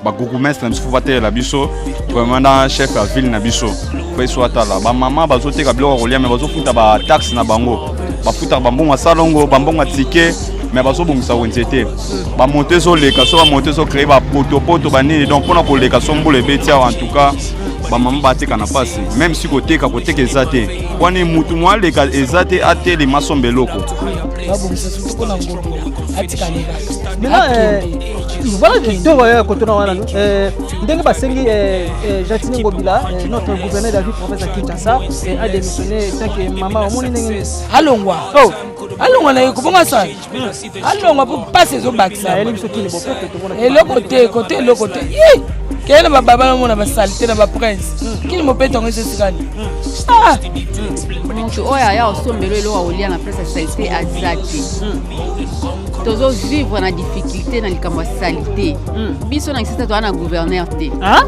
Babourgmestre na biso faut batelela biso vraiment, na chef ya ville na biso faut eso atala bamama bazoteka biloko ya kolia, mais bazofuta bataxe na bango, bafutaka bambongo ya salongo, bambongo ya ticket, mais bazobongisa wenze te. Bamoto ezoleka so, bamoto ezocréer bapotopoto banini, donc mpona koleka so mbula ebeti awa, en tout cas bamama bateka na mpasi. Même si koteka, koteka eza te, kwani mutu mo aleka eza te, atelema somba eloko. Babongisa surtout mpona Ngobila, atikali kaka. Maintenant, voilà, to kotona wana ndenge basengi Gentiny Ngobila, notre gouverneur de la ville province ya Kinshasa, a démissionné. Tant que mama, omoni ndenge nini? Alongwa. Oh. Alongwa na ye, kobonga sa alongwa mpo mpasi ezobakisa. Nayeli biso kini bopeto, tomona. Eloko te, kote eloko te. Ye keye na bababa, namona basaleté na baprince kini mopeto yango eza esikani. Ah! Moto oyo aya osombela eloko akolia na place ya saleté aza te. Tozovivre na difficulté na likambo ya saleté. Biso na Kinshasa toza na gouverneur te. Ah?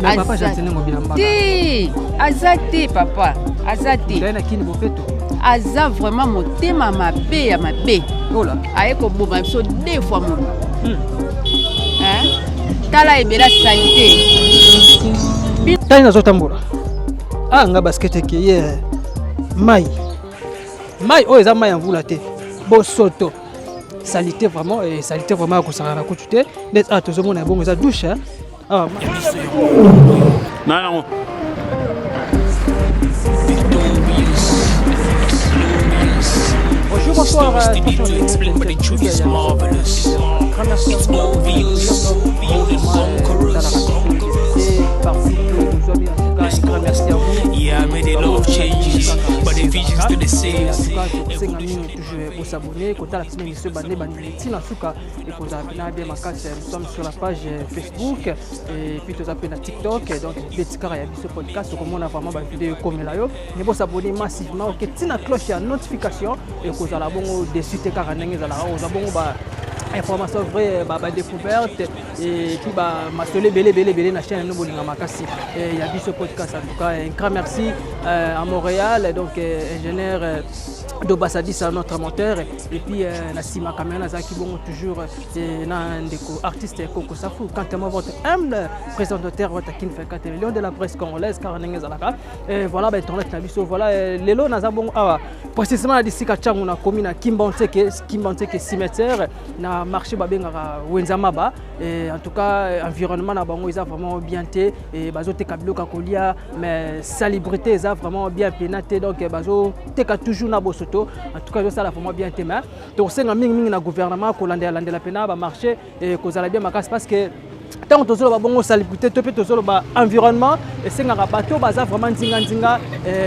Mais papa Aza Gentiny Ngobila Mbaka te, aza te, papa aza te. Tozali na kini bopeto. Aza vraiment motema mabe ya mabe. Ola. Aye koboma biso deux fois mobi. Hein? Tala ebele saleté. Tali, nazotambola ah, nga basket ekeye mai mai oyo eza mai ya mvula te, bosoto, saleté vraiment, saleté vraiment ya kosaka na kutu te. Nde ah, tozomona ya bongo eza douche, hein? Ah, na yango. Bonjour, bonsoir. Explain, but the truth is marvelous. Grand merci It's à vous. obvious, we the conquerors. Partout que nous sommes, en tout cas, un grand merci à vous. Yeah, I made a lot of changes, but the vision's still the same. En tout cas, tokosenga nini? Toujours kos'abonner, kotala biso émission bande bandeli ntina suka, ekozala mpena bien makasi. Nous sommes sur la page Facebook et puis toza mpe na TikTok, donc beti kaka ya biso podcast, okomona vraiment bavideo ekomela yo. Ne bos'abonner massivement, oke ntina cloche ya notification, ekozala bongo déçu te. Kaka ndenge ezalaka, oza bongo ba information vraie, badécouverte et puis bamasolo ebele ebele ebele na chaîne no bolinga makasi ya biso podcast. En tout cas, un grand merci à Montréal, donc ingénieur Dobasadisa, notre monteur, et puis na nsima caméra nazalaki bongo toujours na ndeko artiste Koko Safu. Quant à moi, votre humble présentateur, votre Kin 24 millions de la presse congolaise, car ndenge ezalaka. Voilà, bainternet na biso, voilà, lelo naza bongo awa précisément na disika Ntiango, na komi na Kimbanseke, Kimbanseke cimetière, na marché babengaka Wenza Maba. En tout cas, environnement na bango eza vraiment bien te. Bazoteka biloko ya kolia, mais salubrité eza vraiment bien pena te, donc bazoteka toujours na bosoto. En tout cas, ezosala vraiment bien te, mais tokosenga mingimingi na gouvernement kolandela-landela mpena bamarché, kozala bien makasi, parce que ntango tozoloba bongo salubrité to mpe tozoloba environnement, esengaka bato baza vraiment nzinganzinga,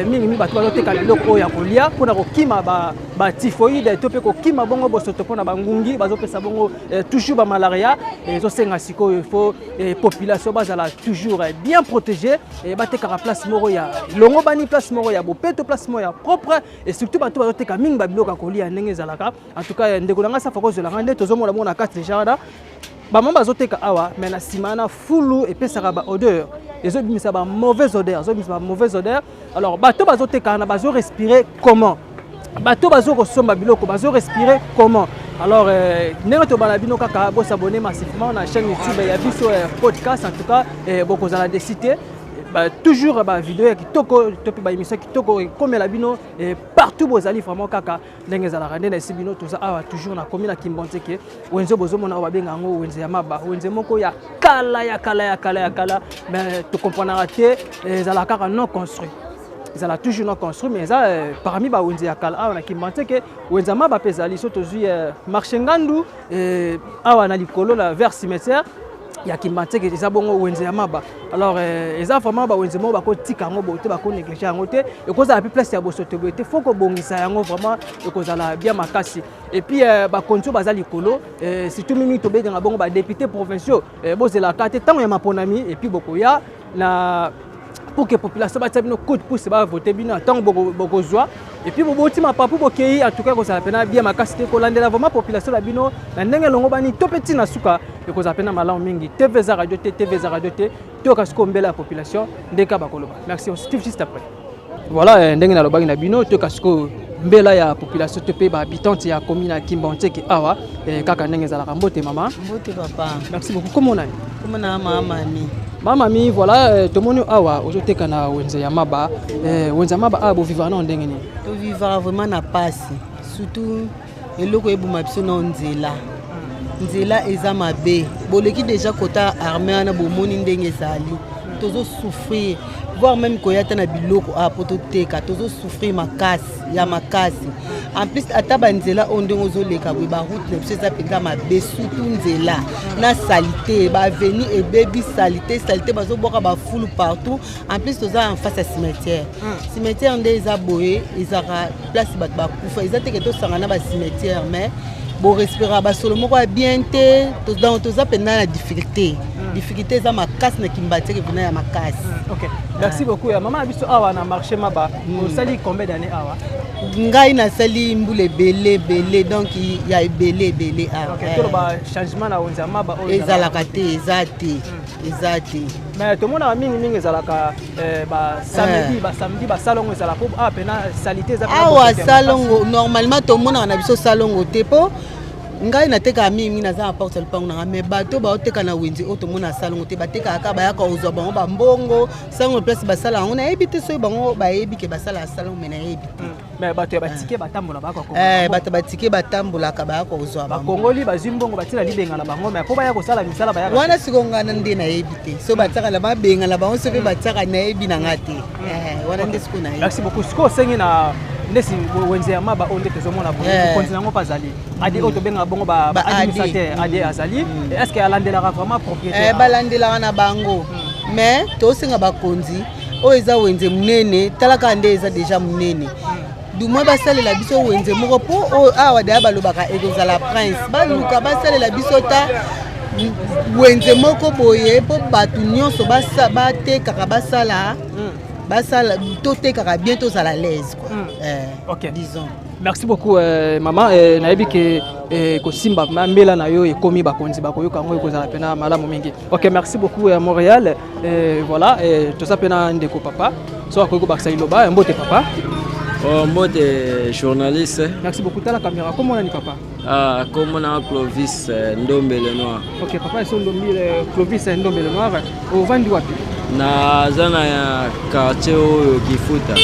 mingimingi bato bazoteka biloko oyo ya kolia, mpona kokima batyphoïde to mpe kokima bongo bosoto, mpona bangungi bazopesa bongo toujours bamalaria. Ezosenga sikoyo, il faut population bazala toujours bien protégé, batekaka place moko ya longo bani, place moko ya bopeto, place moko ya propre, et surtout bato bazoteka mingi babiloko ya kolia ndenge ezalaka. En tout cas, ndeko na ngai Safa kozwelanga nde tozomona bongo na kati deja wana bamama bazoteka awa, mais na nsima wana fulu epesaka baodeur, ezobimisa bamauvaise odeur, ezobimisa bamauvaise odeur. Alors bato bazoteka wana bazorespirer comment? Bato bazokosomba biloko bazorespirer comment? Alors ndenge tobala bino kaka, bos'abonner massivement na chaîne YouTube ya biso podcast. En tout cas, bokozala déçu te. Toujours bavideo ya kitoko to mpe baémission ya kitoko ekomela bino partout bozali. Vraiment, kaka ndenge ezalaka nde na esi bino, toza awa toujours na komi na Kimbanseke. Wenze bozomona oyo babenga yango wenze ya Maba, wenze moko ya kala ya kala ya kala ya kala, mais tokomprenaka te, ezalaka kaka non construit, ezala toujours non construit, mais eza parmi bawenze ya kala awa na Kimbanseke. Wenze ya Maba mpe ezali so tozwi marché Ngandu awa na likolo na vers cimetière ya Kimbanseke, eza bongo wenze ya Maba. Alors eza vraiment bawenze moko bakotika yango boye te, bakonéglige yango te, ekozala mpe place ya bosoto boye te. Faut kobongisa yango vraiment, ekozala bien makasi. Et puis bakonzi oyo baza likolo, surtout mingi tobengaka bongo badéputé provinciaux, bozelaka te ntango ya maponami et puis bokoya na pour que population batia bino coup de pouce, bavote bino. Ntango bokozwa et puis boboti mapapu, bokei, en tout cas ekozala mpena bien makasi te. Kolandela vraiment population na bino na ndenge elongo bani to mpe ntina suka, ekozala mpena malamu mingi. TV eza radio te, TV eza radio te. Toyoka sikoyo mbela ya population ndenge bakoloba. Merci, on se retrouve juste après. Voilà, ndenge nalobaki na bino, toyoka sikoyo. Mbela ya population to mpe bahabitante ya commune ya Kimbanseke awa, kaka ndenge ezalaka. Mbote mama. Mbote papa. Merci beaucoup. Kombo nani? Kombo na mama Mami. Mama Mi, voilà, tomoni awa ozoteka na wenze ya Maba. Wenze ya Maba awa, bovivaka nao ndenge nini? Tovivaka vraiment na pasi, surtout eloko eboma biso na nzela. Nzela eza mabe, boleki déjà kota armée wana, bomoni ndenge ezali. Tozosouffrir, voire même koya ata na biloko awa mpo toteka, tozosouffrir makasi ya makasi. En plus ata banzela oyo ndenge ozoleka boye, baroute na biso eza mpenza mabe, surtout nzela na saleté, baavenue ebebi, saleté, saleté, bazobwaka bafulu partout. En plus toza en face ya cimetière. Cimetière nde eza boye, ezalaka place bato bakufa. Eza teke tosanga na bacimetière, mais borespiraka basolo moko ya bien te. Donc toza mpenza na difficulté, difficulté eza makasi na Kimbanseke, mpena ya makasi. Ok, merci beaucoup ya mama na biso. Awa na marché Maba, osali combien d'année awa? Ngai nasali mbula ebele ebele, donc ya ebele ebele awa. Ok, toloba changement na wenze ya Maba oyo? Ezalaka te, eza te, eza te. Mais tomonaka mingimingi ezalaka basamedi, basamedi basalongo ezala, po awa mpena saleté eza. Awa salongo normalement tomonaka na biso salongo te, mpo ngai natekaka mingi, naza na porte ya lupango nanga, mais bato baoteka na wenze oyo tomona salongo te. Batekaka kaka, bayaka kozwa bango bambongo. Sango place basala yango nayebi te, soki bango bayebi ke basalaka salongo, mais nayebi te. Mais bato ya batike batambola, bayaka. Bato batike batambolaka, bayaka kozwa. Bakongoli, bazwi mbongo, batina libenga na bango, mais mpo baya kosala misala, bayaka. Wana sikoyo ngana nde nayebi te, so batiaka na babenga na bango, so mpe batiaka, nayebi na nga te. Wana nde sikoyo nayebi. Merci beaucoup. Sikoyo osengi na ndesi wenze ya Maba oyo nde tozomona boye, mokonzi nango mpe azali AD oyo tobengaka bongo baadministrateur. AD azali, est ce que alandelaka vraiment propriété? Balandelaka na bango, mais tosenga bakonzi oyo eza wenze monene, talaka nde eza déjà monene, du moins basalela biso wenze moko, mpo oyo awa daya balobaka ekozala prince. Baluka basalela biso ta wenze moko boye, mpo bato nyonso batekaka, basala, basala, totekaka bien, tozala l'aise quoi. Ok. Disons. Merci beaucoup mama. Nayebi ke kosimba mbela na yo ekomi, bakonzi bakoyoka yango, ekozala mpena malamu mingi. Ok, merci beaucoup. Montréal, voilà, toza mpena ndeko papa so akoki kobakisa liloba. Mbote papa. Oh, mbote journaliste. Merci beaucoup. Tala caméra. Kombo nani papa? Ah, kombo na Clovis Ndombe Le Noir. Ok papa eso Ndombi, Clovis Ndombe Le Noir, ovandi wapi? Naza na quartier oyo Kifuta.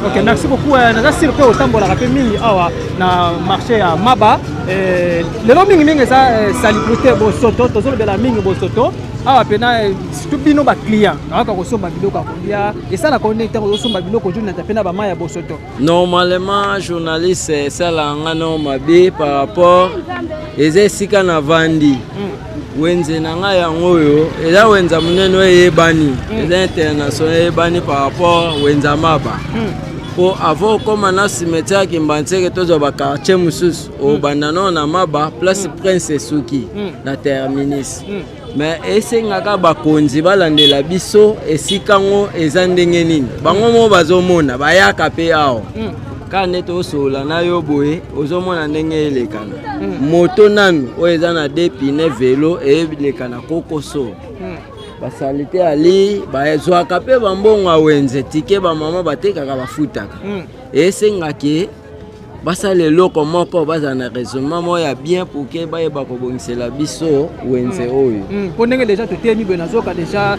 Ok, merci beaucoup. Naza sûr mpe otambolaka mpe mingi awa na marché ya Maba. Lelo mingimingi eza salubrité, bosoto, tozolobela mingi bosoto awa mpena, surtout bino baclient kaka kosomba biloko ya kolia. Esalaka ndenge ntango ozosomba biloko ozonata mpe na bamai ya bosoto? Normalement journaliste, esalaka nga no mabe par rapport eza esika navandi. Wenze na ngai yango oyo eza wenza monene oyo eyebani, eza international, eyebani par rapport wenza Maba, mpo avant okóma na cimetière Kimbanseke, tozwa baquartier mosusu, obanda nao na Maba, place Prince esuki na terminus. Mais esengaka bakonzi balandela biso esika ngo eza ndenge nini. Bango moko bazomona, bayaka mpe awa kaka nde tosolola na yo boye, ozomona ndenge elekana. Moto nanu oyo eza na deux pneus, vélo eyeleka na kokoso, basaleté ali. Bazwaka mpe bambongo ya wenze, tike bamama batekaka, bafutaka. Esengaki basala eloko moko, bazala na raisonnement moko ya bien pour ke bayeba kobongisela biso wenze oyo. Mpo ndenge déjà toteyemi boye, nazoka déjà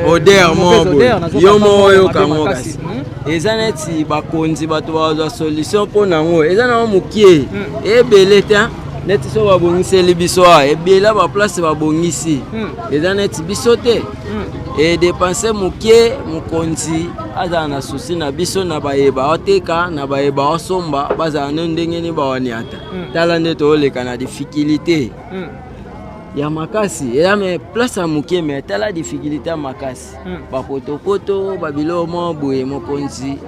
odeur moko boye, yo moko oyoka ngo, kasi eza neti bakonzi bato bazwa solution mpo nango. Eza nango mokie, ebele te. Neti so babongiseli biso awa, ebele baplace babongisi, eza neti biso te edépenser mokie. Mokonzi azala na souci na biso, na bayeba oteka, na bayeba osomba, bazala no ndenge nini bawaniata. Tala nde tooleka na difficulté ya makasi, eza me place ya mokie, me tala difficulté ya makasi, bapotopoto, babiloko moko boye. Mokonzi,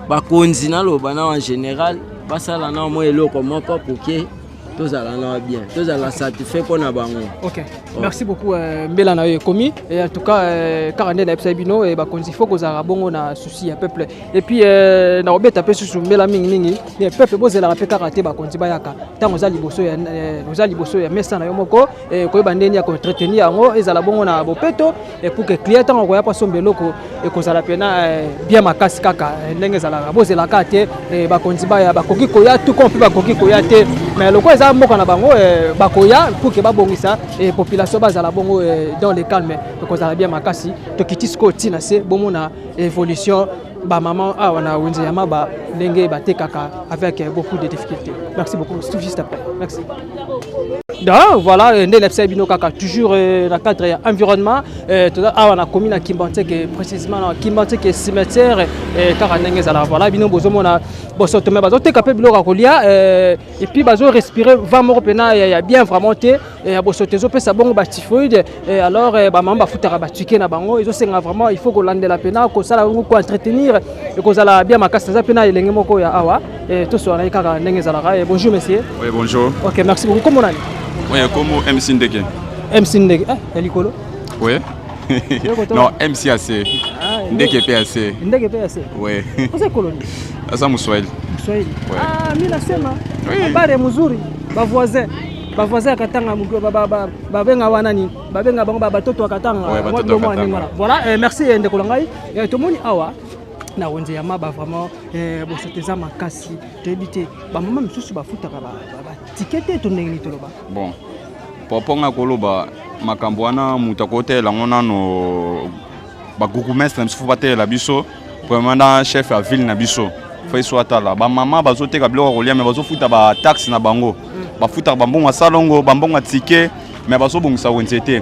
bakonzi naloba na en général, basala na mwa eloko moko poke. Tozala na bien, tozala satisfait mpo na bango. Ok, merci beaucoup. Mbela na yo ekomi. Et en tout cas, kaka nde nayebisa bino, bakonzi, faut kozalaka bongo na souci ya peuple. Et puis nakobeta mpe susu mbela mingimingi, peuple, bozelaka mpe kaka te bakonzi bayaka. Ntango oza liboso ya mesa na yo moko, koyeba ndeni ya koentretenir yango, ezala bongo na bopeto, pour que client, ntango akoya mpo asomba eloko, ekozala mpena bien makasi. Kaka ndenge ezalaka, bozelaka te bakonzi baya. Bakoki koya tout comme mpe bakoki koya te, mais lokola eza mboka na bango, bakoya pour que babongisa, population bazala bongo dans le calme, ekozala bien makasi. Tokiti sikoyo ntina se bomona évolution bamama awa na wenze ya Maba, ndenge batekaka avec beaucoup de difficultés. Merci beaucoup, tout juste après. Merci. Donc voilà, nde nayebisa bino kaka, toujours na cadre ya environnement, toza awa na commune ya Kimbanseke, précisément na Kimbanseke cimetière. Kaka ndenge ezalaka, voilà, bino bozomona bosoto, me bazoteka mpe biloko ya kolia et puis bazorespirer vent moko mpena ya bien vraiment te, ya bosoto, ezopesa bongo batyphoïde. Alors bamama bafutaka batickets na bango, ezosenga vraiment, il faut kolandela mpena, kosala bongo, koentretenir, ekozala bien makasi. Naza mpena elenge moko ya awa, tosola na ye kaka ndenge ezalaka. Bonjour monsieur. Oui, bonjour. Ok, merci beaucoup. Kombo nani? Oui, kombo MC Ndeke. MC Ndeke, ya likolo. Oui. Non, MC AC. Ndeke pe AC. Ndeke pe AC. Oui. Oza koloni? Aza Mswahili. Mswahili. Ouais. Ah, mimi nasema habari mzuri, ba voisin. Ba voisin ya Katanga, babenga wana nini? Babenga bango batoto ya Katanga. Ouais, batoto ya Katanga. Voilà, merci ndeko na ngai. Tomoni awa na wenze ya Maba vraiment bosoto eza makasi. Toyebi te bamama misusu bafutaka batickets te to ndenge nini toloba? Bon, po nga koloba makambo wana, moto akotelela yango nano babourgmestre na biso, faut batelela biso vraiment na chef ya ville na biso. Faut eso atala bamama bazoteka biloko ya kolia, me bazofuta bataxe na bango, bafutaka bambongo ya salongo, bambongo ya ticket, me bazobongisa wenze te.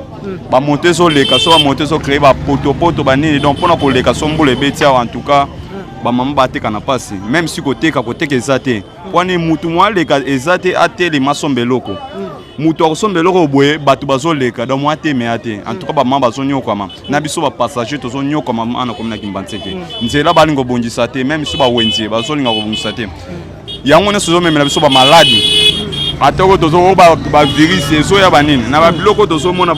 Bamoto ezoleka so, bamoto ezocréer bapotopoto banini, donc mpona koleka so mbula ebeti awa, en tout cas bamama bateka na mpasi. Même si koteka, koteka eza te, pwani mutu mo aleka eza te, atelema asomba eloko. Mutu akosomba eloko boye, bato bazoleka, donc mo ateme ya te. En tout cas bamama bazonyokwama na biso bapassager, tozonyokwama ana komi na Kimbanseke. Nzela balinga kobongisa te, même so bawenze bazolinga kobongisa te. Yango nyonso ezomemela biso bamaladi, atako tozo bavirus ezoya banini na babiloko tozomona,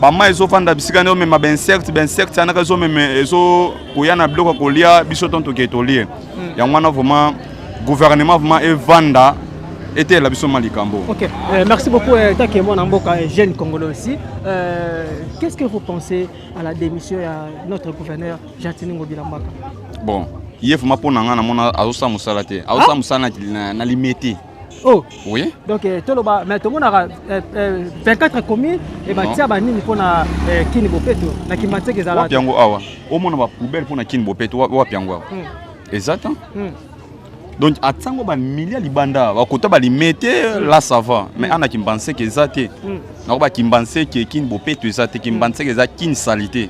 bamai ezofanda bisika nde omema bainsecte. Bainsecte yanaka ezomema, ezokoya na biloko ya kolia biso to toke tolie. Yango wana vraiment gouvernement vraiment evanda, eteyela biso ma likambo. Ok, merci beaucoup. Taki mwana mboka, jeune congolais aussi. Qu'est-ce que vous pensez à la démission de notre gouverneur Gentiny Ngobila Mbaka? Bon, ye vraiment mpo na nga namona azosala mosala te, azosala mosala na limete. Oh. Oui. Donc toloba, mais tomonaka 24 communes e batia banini mpona Kini Bopeto na Kimbanseke ezala. Wapi yango awa omona bapoubelle mpona Kini Bopeto? Wapi yango awa eza ta? Donc atiango bamilia libanda, bakota balimete là, ça va, mais ana Kimbanseke eza te. Nako bakimbanseke Kini Bopeto eza te, Kimbanseke eza Kini salité.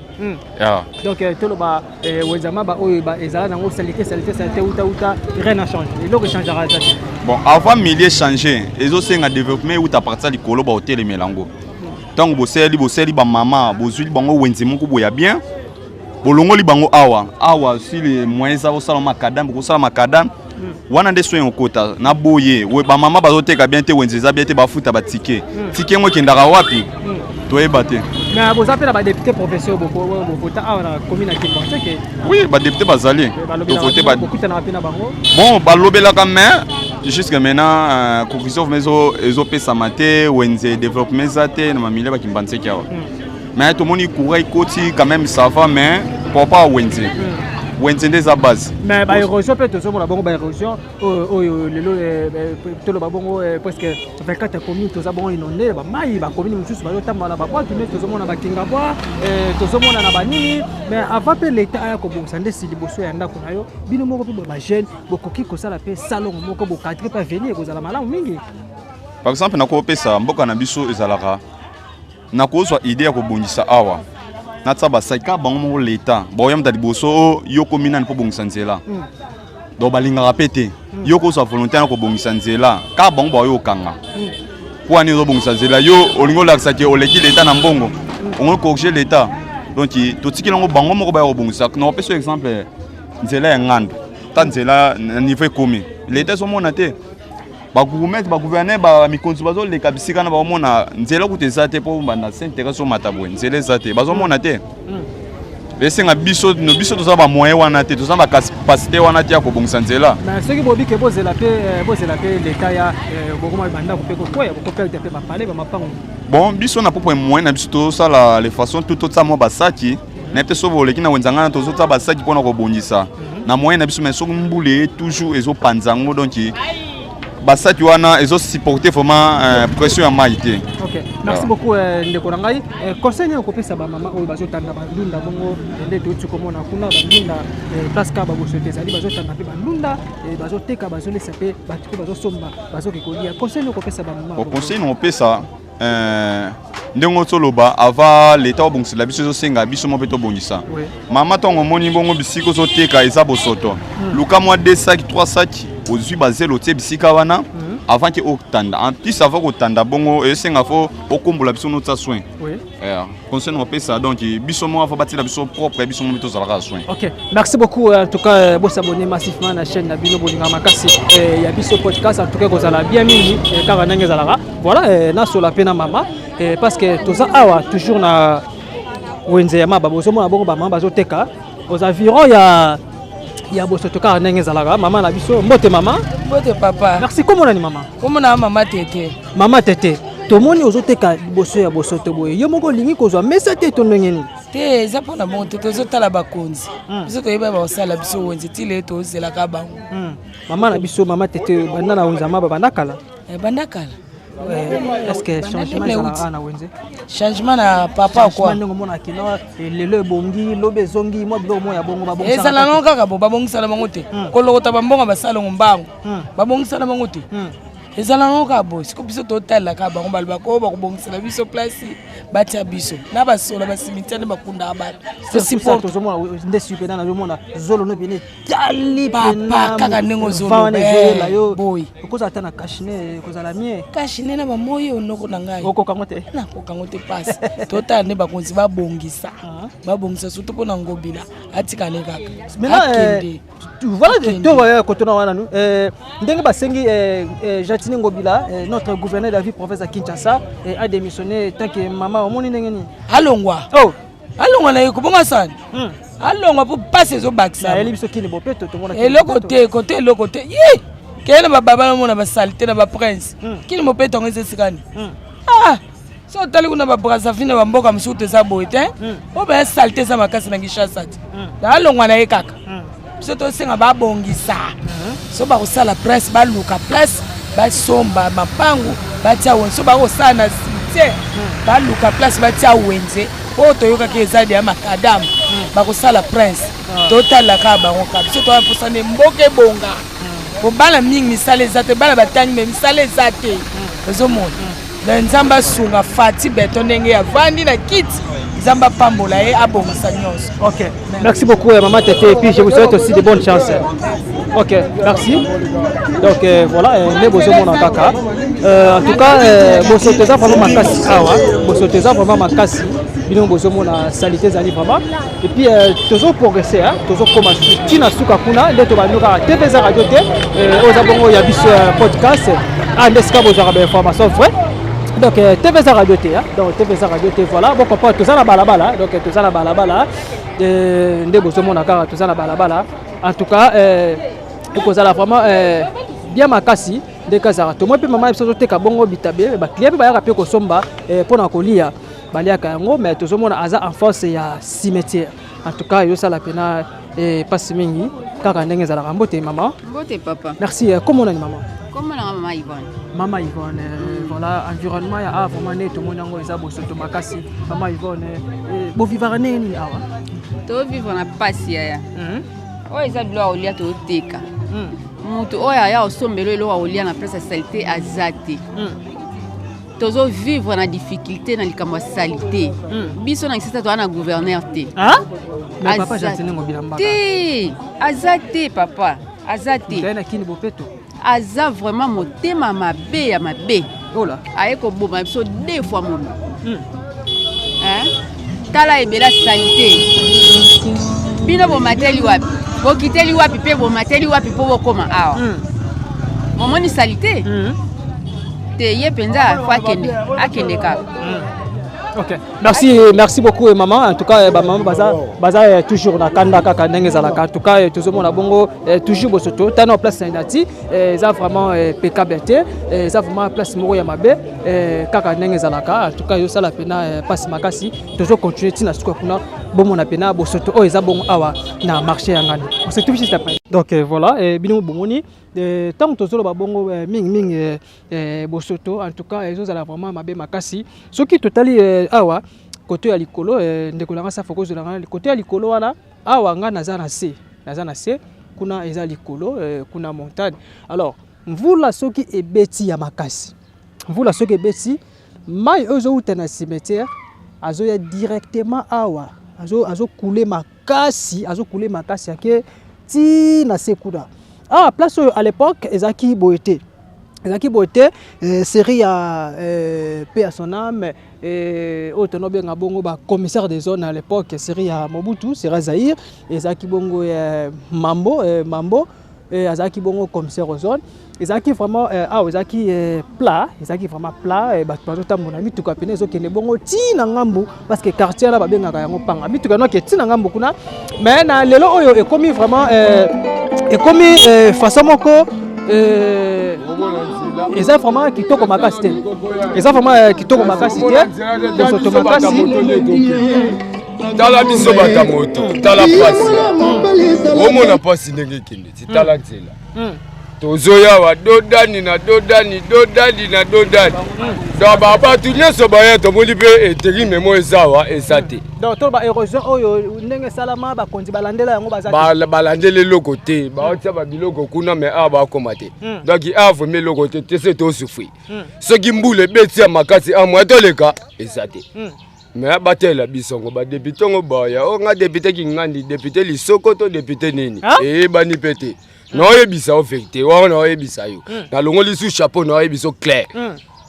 Yeah. Donc toloba wenze Maba oyo ezala nango salité, salité, salité, uta uta, rien n'a changé, eloko echangeaka eza te. Bon, avant milieu changer, ezosenga développement euta partir ya likolo. Baotelemela yango ntango bosaleli, bosali bamama, bozwili bango wenze moko boya bien, bolongoli bango awa awa. Si le moyen eza kosala macadam, bokosala macadam wana nde soin okota na boye. Bamama bazoteka bien te, wenze eza bien te, bafuta batickets. Ticket yango ekendaka wapi? Toyeba te. Mais boza mpe na badéputé professeur, bovota awa na commune ya Kimbanseke? Oui, badéputé bazali, tovote. Bokutanaka mpe na bango? Bon, balobelaka, mais jusque maintenant conclusion vraiment ezopesama te. Wenze développement eza te na bamilie bakimbanseki awa, mais tomoni courant ekoti quand même, ça va, mais pourquoi wenze? Wenze nde eza base. Mais baérosion mpe tozomona bongo, baérosion oyo lelo, toloba bongo presque 24 commune toza bongo inondé, bamai, bacommune mosusu bazotambola na babwatu nde tozomona bakingabwa, tozomona na banini. Mais avant mpe leta aya kobongisa, nde si liboso ya ndako na yo, bino moko mpe bajeune bokoki kosala mpe salongo moko, bocadrer mpe avenir, ekozala malamu mingi. Par exemple, nakopesa mboka na biso ezalaka, nakozwa idée ya kobongisa awa, natia basaki kaka bango moko. Leta baoyamata liboso o yo komi nani mpo bongisa nzela? Donc balingaka mpe te yo kozwa volonté na kobongisa nzela. Kaka bango baoyo okanga mpo ani ozobongisa nzela, yo olingi olakisa ke oleki leta na mbongo, ongo corriger leta. Donc totikeli yango bango moko baya kobongisa. Nakopesa exemple, nzela ya Ngando, ta nzela na niveau ekomi, leta ezomona te. Bagourmet, bagouverneur, bamikonzi bazoleka bisika na baomona nzela kutu eza te, mpo banda Sainte Thérèse omata boye nzela eza te, bazomona te. Esenga biso, biso toza bamoyen wana te, toza bacapacité wana te ya kobongisa nzela. Mais soki bobike bozela mpe, bozela mpe leta ya bokoma bandako mpe kokwea, bokoperdre mpe bapale, bamapango. Bon, biso na propre moyen na biso tozosala les façons tout, totia mwa basaki na ye te. Soki boleki na wenza ngana, tozotia basaki mpona kobongisa na moyen na biso. Mais soki mbula eye, toujours ezopanza yango, donc basaki wana ezosupporte vraiment pression ya mai te. Ok, merci beaucoup, ndeko na ngai. Conseil nini okopesa bamama oyo bazotanda bandunda bongo, nde touti komona kuna bandunda, place kaka babosoto ezali, bazotanda mpe bandunda, bazoteka, bazolesa mpe bato mpe bazosomba, bazoki kolia? Conseil nini okopesa bamama? Bon, conseil na opesa, ndenge otoloba, avant leta obongisela biso, ezosenga biso mo mpe tobongisa. Mama, ntango omoni bongo bisika ozoteka eza bosoto, luka mwa 2 sac, 3 sac, ozwi bazelo, otie bisika wana avant ke otanda. En plus, avant kotanda bongo, esenga fo okombola biso, notia soin. Conseil na opesa, donc biso mo afa batiela biso propre, biso mo mpe tozalaka soin. Ok, merci beaucoup. En tout cas, bosabonner massivement na chaîne na bino bolinga makasi, ya biso podcast. En tout cas, kozala bien mingi, kaka ndenge ezalaka. Voilà, nasola mpe na mama, parce que toza awa toujours na wenze ya Maba. Bozomona bongo bamama bazoteka aux environs ya bosoto, kaka ndenge ezalaka. Mama na biso, mbote mama. Mbote papa. Merci. Komona ni mama? Komona mama Tete. Mama Tete, tomoni ozoteka liboso ya bosoto boye. Yo moko olingi kozwa mesa te to ndenge nini? Te, eza mpona bongo te. Tozotala bakonzi, biso toyeba bakosala biso wenze. Ti lelo tozelaka bango. Mama na biso, mama Tete, banda na wenze ya Maba banda kala? Banda kala. Est-ce que changement ezalaka na wenze? Changement na papa kwa? Ndenge omona kino lelo ebongi, lobi ezongi, mwa biloko moko ya bongo babongisaka? Ezala nango kaka bo, babongisana bango te. Kolokota bambongo, basalongo mbango, babongisana bango te. Ezala nango kaka boye. Siko biso totalelaka bango, balobaka oyo bakobongisela biso place, batia biso na basola bacimetière nde bakundaka bato. Tozomona nde supena, nazomona zolo no pene etali. Papa, kaka ndenge ozoloba yo boye, okozala ata na cache-nez, ekozala mie. Cache-nez na bamoi oyo, noko na ngai. Okokango te. Nakokango te, pasi. Totala nde bakonzi babongisa, babongisa surtout mpona Ngobila, atikale kaka. Akende. Voilà, tokoya kotuna wana nu ndenge basengi Gentiny Ngobila, notre gouverneur de la ville province ya Kinshasa, a démissionné. Tant que mama, omoni ndenge nini? Alongwa. Oh. Alongwa na ye, kobonga sani, alongwa mpo mpasi ezobakisa. Nayeli biso kini bopeto, tomona. Eloko te, kote eloko te ye keye na bababa, namona basaleté na baprince kini mopeto yango eza esikani. Ah, so otali kuna baBrazzaville na bamboka mosusu to eza boye te, oyo baya saleté eza makasi na Kinshasa te. Alongwa na ye kaka. Biso tosenga babongisa, so bakosala place, baluka place, basomba mapangu, batia wenze. So bakosala na cimetière, baluka place, batia wenze oyo toyokaki eza deya macadam, bakosala prince. Totalela kaka bango kaka. Biso toya mposa nde mboka ebonga, po bana mingi misala eza te, bana batangi me misala eza te. Ozomona, donc Nzambe asunga Fatshi Béton ndenge avandi na kiti, Nzambe apambola ye, abongisa nyonso. Ok, merci beaucoup, Maman Tete, et puis je vous souhaite aussi de bonnes chances. Ok, merci. Donc voilà, nde bozomona kaka. En tout cas, bosoto eza vraiment makasi awa, bosoto eza vraiment makasi. Bino bozomona saleté ezali vraiment. Et puis tozo progresser, hein, tozokoma ntina suka kuna nde tobandi kaka. TV eza radio te, oyo eza bongo ya biso podcast. Ah, nde esika bozwaka bainformation vrai. Donc TV eza radio te, hein? Donc TV eza radio te. Voilà, bon comprendre, toza na balabala, donc toza na balabala, nde bozomona kaka toza na balabala. En tout cas, ekozala vraiment bien makasi nde kazalaka. Tomoi mpe mama biso azoteka bongo bitabe, baclient mpe bayaka mpe kosomba mpona kolia, baliaka yango. Mais tozomona aza en force ya cimetière. En tout cas, ezosala mpena mpasi mingi, kaka ndenge ezalaka. Mbote mama. Mbote papa. Merci. Kombo nani mama? Kombo nanga mama Yvonne. Mama Yvonne, voilà, environnement ya awa vraiment nde tomoni yango eza bosoto makasi. Mama Yvonne, bovivaka ndenge nini awa? Tovivre na pasi yaya. Oyo eza biloko ya kolia, toteka. Moto oyo aya osombela eloko ya kolia na place ya saleté aza te. Tozovivre na difficulté na likambo ya saleté. Biso na Kinshasa toza na gouverneur te. Mais papa Gentiny Ngobila Mbaka? Te, aza te papa, aza te. Na kini bopeto. Aza vraiment motema mabe ya mabe. Ola. Aye koboma biso deux fois momi. Tala ebela saleté. Bino bomateli wapi, bokiteli wapi mpe bomateli wapi mpo bokóma awa? Omoni saleté te, ye mpenza faut akende, akende kaka. Ok, merci, merci beaucoup eh, maman. En tout cas, eh, ba maman baza baza eh, toujours na kanda kaka ndenge ezalaka. En tout cas, eh, tozomona bongo eh, toujours bosoto. Tana place na inati, eh, eza vraiment eh, impeccable te. Eh, eza vraiment place moko ya mabe eh, kaka ndenge ezalaka. En tout cas, yosala pena eh, passe makasi. Tozo continuer tina suka kuna bomona pena bosoto oyo eza bongo awa na marché ya Nganda. On se retrouve juste après. Donc eh, voilà, eh, bino bomoni eh, ntango tozoloba bongo eh, mingi mingi eh, eh, bosoto, en tout cas ezozala vraiment mabe makasi. Soki totali eh, awa kote ya likolo, eh, ndeko na nga Safa kozela nga kote ya likolo wana. Awa nga naza na se, naza na se kuna, eza likolo eh, kuna montagne. Alors mvula soki ebeti ya makasi, mvula soki ebeti, mai oyo ezowuta na cimetière azoya directement awa, azocouler makasi, azocouler makasi, ake ti na se kuna. Awa place oyo, à l'époque ezalaki boye te, ezalaki boye te. Série ya paix à son âme, oyo tonobenga bongo bacommissaire des zones à l'époque, série ya Mobutu, série Zaïre, ezalaki bongo Mambo, Mambo azalaki bongo commissaire aux zones. Ezalaki vraiment awa ezalaki plat, ezalaki vraiment plat. Bato bazotambola, mituka pene ezokende bongo ti na ngambu, parce que quartier wana babengaka yango Panga. Mituka noke ti na ngambu kuna. Mais na lelo oyo ekomi vraiment ekomi façon moko eza vraiment kitoko makasi te, eza vraiment kitoko makasi te, bosoto makasi. Tala biso bata moto, tala pasi, omona pasi ndenge ekende ti. Tala nzela tozoyawa, dodani na dodani, dodani na dodani. Donc babato nyonso baya, tomoni mpe eterime mo eza awa, eza te. Donc to baérosion oyo ndenge esalama, bakonzi balandela yango, baza te. Balandela eloko te, baotia babiloko kuna, mais awa bakoma te. Donc awa vraiment eloko te te, se tosouffrir. Soki mbula ebeti ya makasi, amwa toleka eza te. Mais batela biso ngo badéputé ngo boya o nga député Kingandi, député Lisoko to député nini, eyebani mpe te. Naoyebisa yo vérité wana, naoyebisa yo, nalongoli su chapeau, naoyebisa yo clair.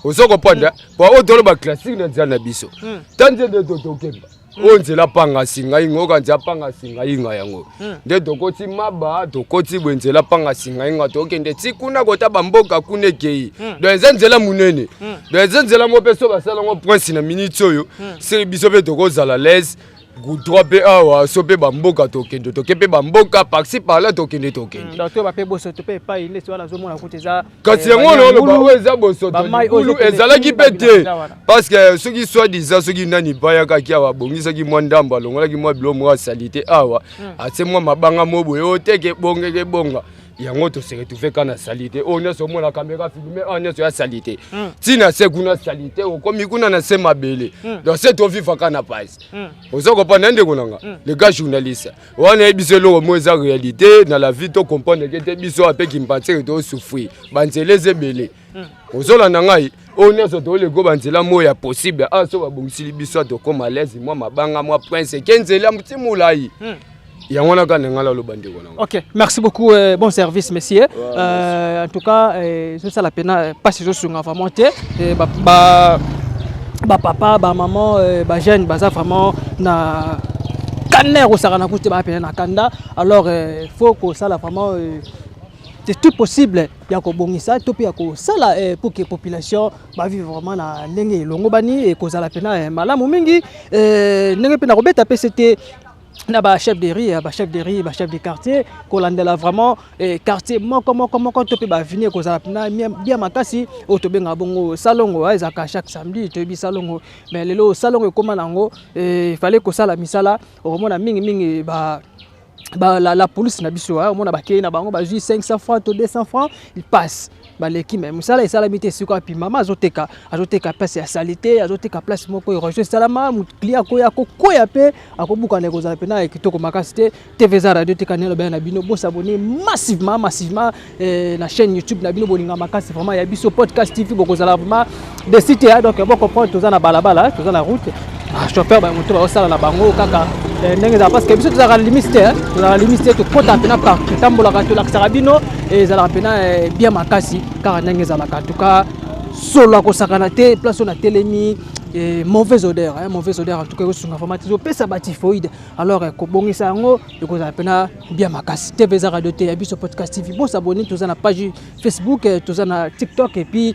Ozo comprendre? Po oyo toloba classique na nzela na biso, ta nzela nde tokemba oyo nzela Panga Singa Inga, oyoka nzela Panga Singa Inga yango nde tokoti maba, tokoti boye nzela Panga Singa Inga, tokende ti kuna kota bamboka kuna ekei. Donc eza nzela monene, donc eza nzela moko mpe so basala yango prince na minute oyo, seke biso mpe tokozala l'aise, goudron mpe awa so mpe bamboka tokende, toke mpe bamboka par-ci par-là, tokende, tokende. Donc to bape bosoto mpe epai neti wana azomona kuta eza Kasi yango na oloba oyo eza bosoto libulu ezalaki mpe te, parce que soki soi-disant soki nani bayakaki awa, abongisaki mwa ndambo, alongolaki mwa biloko moko asali te awa, atie mwa mabanga mo boye, oyo teke ebongeke ebonga yango, tose retrouve ka na saleté oyo nyonso omona caméra filme oyo nyonso ya saleté ntina se kuna, saleté okomi kuna na se mabele. Donc se tovivaka na pasi, oza kopanda ndeko na nga le gars journaliste wana, yebi biso eloko mo eza réalité na la vie. Tocomprendre ke te, biso ape Kimbanseke tosouffrir, banzela eza ebele. Ozolanda ngai? Oyo nyonso toleko banzela moyo ya possible awa, so babongisili biso, tokóma l'aise, mwa mabanga, mwa prince eke nzela ti molai yango wana kaka na ngai naloba, ndeko na nga. Ok, merci beaucoup, bon service monsieur. En tout cas, ezosala pena mpasi, ezosunga vraiment te. Ba bapapa, bamaman, bajeune baza vraiment na kanda ya kosakana kutu te, baa pena na kanda. Alors faut kosala vraiment c'est tout possible ya kobongisa to mpe ya kosala pour que population bavivre vraiment na ndenge elongo bani, ekozala pena malamu mingi. Ndenge mpe na kobeta mpe sete na bachef de rue, bachef de rue, bachef de quartier, kolandela vraiment quartier moko moko moko to mpe baavenue, ekozala mpena bien makasi. Oyo tobengaka bongo salongo, ezalaka chaque samedi, toyebi salongo. Mais lelo salongo ekóma nango, fallait kosala misala. Okomona mingimingi ba ba, la police na biso, omona bakei na bango, bazwi 500 francs to 200 francs, il passe, baleki, mais mosala esalami te. Esika api mama azoteka, azoteka place ya saleté, azoteka place moko érosion esalama, client akoya, akokwea mpe akobukana, ekozala mpena kitoko makasi te. TV eza radio te, kanelo baya na bino, bosabonner massivement, massivement na chaîne YouTube na bino bolinga makasi vraiment ya biso Podcast TV. Bokozala vraiment déçus te. Donc bocomprendre, toza na balabala, toza na route, chauffeur bamoto baosala na bango kaka ndenge ezala, parce que biso tozalaka limite te, tozalaka limite te, tokɔta mpena partout, totambolaka, tolakisaka bino, ezalaka mpena bien makasi kaka ndenge ezalaka. En tout cas, Solo akosakana te, place oyo natelemi, eh, mauvaise odeur, hein, mauvaise odeur en tout cas ekosunga vraiment te, ezopesa ba typhoïde. Alors eh, kobongisa yango ekozala mpena bien makasi. TV eza radio te ya biso podcast TV. Bo s'abonner, toza na page Facebook, eh, toza na TikTok et puis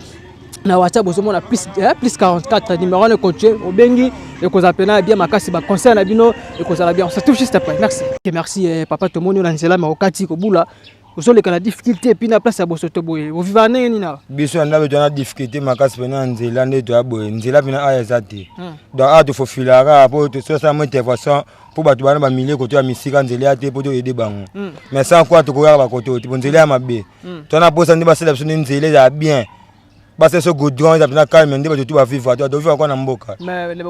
na WhatsApp bozomona plus, eh, plus 44 numéro wana ekontinue obengi ekozala mpena bien makasi baconseil na bino ekozala bien. On se retrouve juste après. Merci. Okay, merci eh, papa tomoni na nzela ma okati kobula ozoleka na difficulté epuis na place ya bosoto boye oviva ndenge nini awa? Biso na ndako toza na difficulté makasi mpena na nzela nde toya boye nzela mpena aya eza te hmm. Donc awa tofofilaka mpo tosala mo intervention mpo bato bana bamilie koto ya misika nzela ya te mpo toyede bango hmm. Mais sans quoi tokoyaka bakoto te mpo nzela ya mabe hmm. Toza na mposa nde basala biso nde nzela ezala bien, basala biso goudron eza mpena calme nde bato tu bavivre to tovivre kwa na mboka.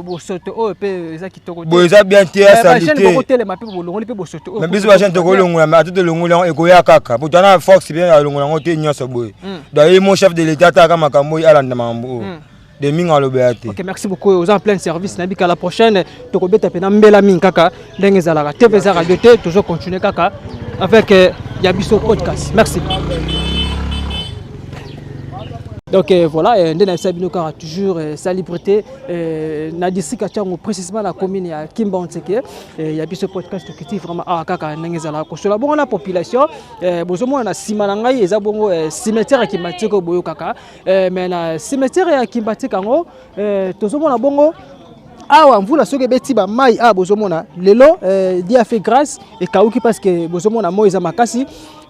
Bosoto oyo mpe eza kitoko boye eza bien te ya salite. Bokotelema mpe bolongoli mpe bosoto oyo. Mais biso bajeune tokolongola, mais ata tolongoli yango ekoya kaka po toza na force bien ya longola yango te nyonso boye hmm. Donc ye mo chef de l'état ataka makambo oyo alanda makambo oyo hmm. De mingi alobela te. Ok, merci beaucoup, oza en plein service. Nayebi ka la prochaine tokobeta mpe na mbela mingi kaka ndenge ezalaka. TV eza radio te, tozo continuer kaka avec euh, ya biso podcast. Merci. Donc euh, voilà, euh, nde nayebisa bino kaka toujours euh, salubrité euh, na district ya Tshangu, précisément la commune ya Kimbanseke euh, ya biso podcast tokiti vraiment awa kaka ndenge ezalaka kosola bongo na population euh, bozomona na nsima na ngai eza bongo euh, cimetière ya Kimbanseke oyo boyokaka euh, mais na cimetière ya Kimbanseke yango euh, tozomona bongo awa mvula soki ebeti bamai awa bozomona lelo euh, Dieu a fait grâce ekauki parce que bozomona moi eza makasi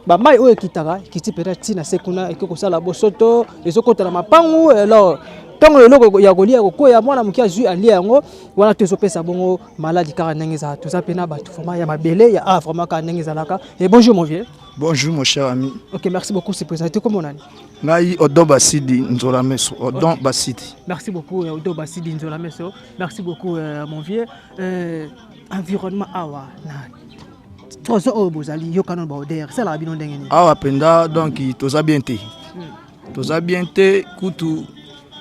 bamai oyo ekitaka ekiti mpenza ntina se kuna ekoki kosala bosoto ezokota na mapangu. Alors ntango eloko ya kolia kokwea mwana moke azwi alia yango wana to ezopesa bongo maladi kaka ndenge ezala. Toza mpe na bato vraiment ya mabele ya a vraiment kaka ndenge ezalaka. Et bonjour mon vieux. Bonjour mon cher ami. Ok, merci beaucoup. Se présenter comme nani? Ngai Odon Basidi Nzola Meso. Odon okay. Basidi. Merci beaucoup euh, Odon Basidi Nzola Meso. Merci beaucoup euh, mon vieux. Euh, environnement awa na trozo oyo bozali yokano ba odeur esalaka bino ndenge nini? Awa mpenza donc toza bien te. Toza bien te kutu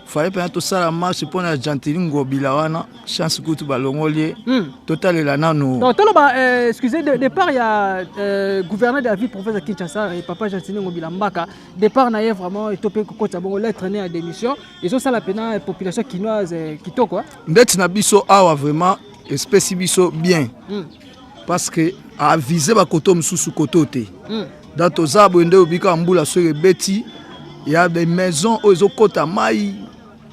fallait mpenza tosala marche mpo na Gentiny Ngobila wana chance kutu balongoli ye hmm. Totalela nanu. Donc toloba euh, excusez de, départ ya euh, gouverneur de la ville province ya Kinshasa et papa Gentiny Ngobila Mbaka départ na ye vraiment eto mpe kokotisa bongo lettre ne ya démission ezosala mpena population kinoise euh, kitoko. Ndeti na biso awa vraiment espesi biso bien mm. Parce que avise bakoto mosusu koto te mm. Donc toza boye nde obika mbula soki ebeti ya des maisons oyo ezokota mai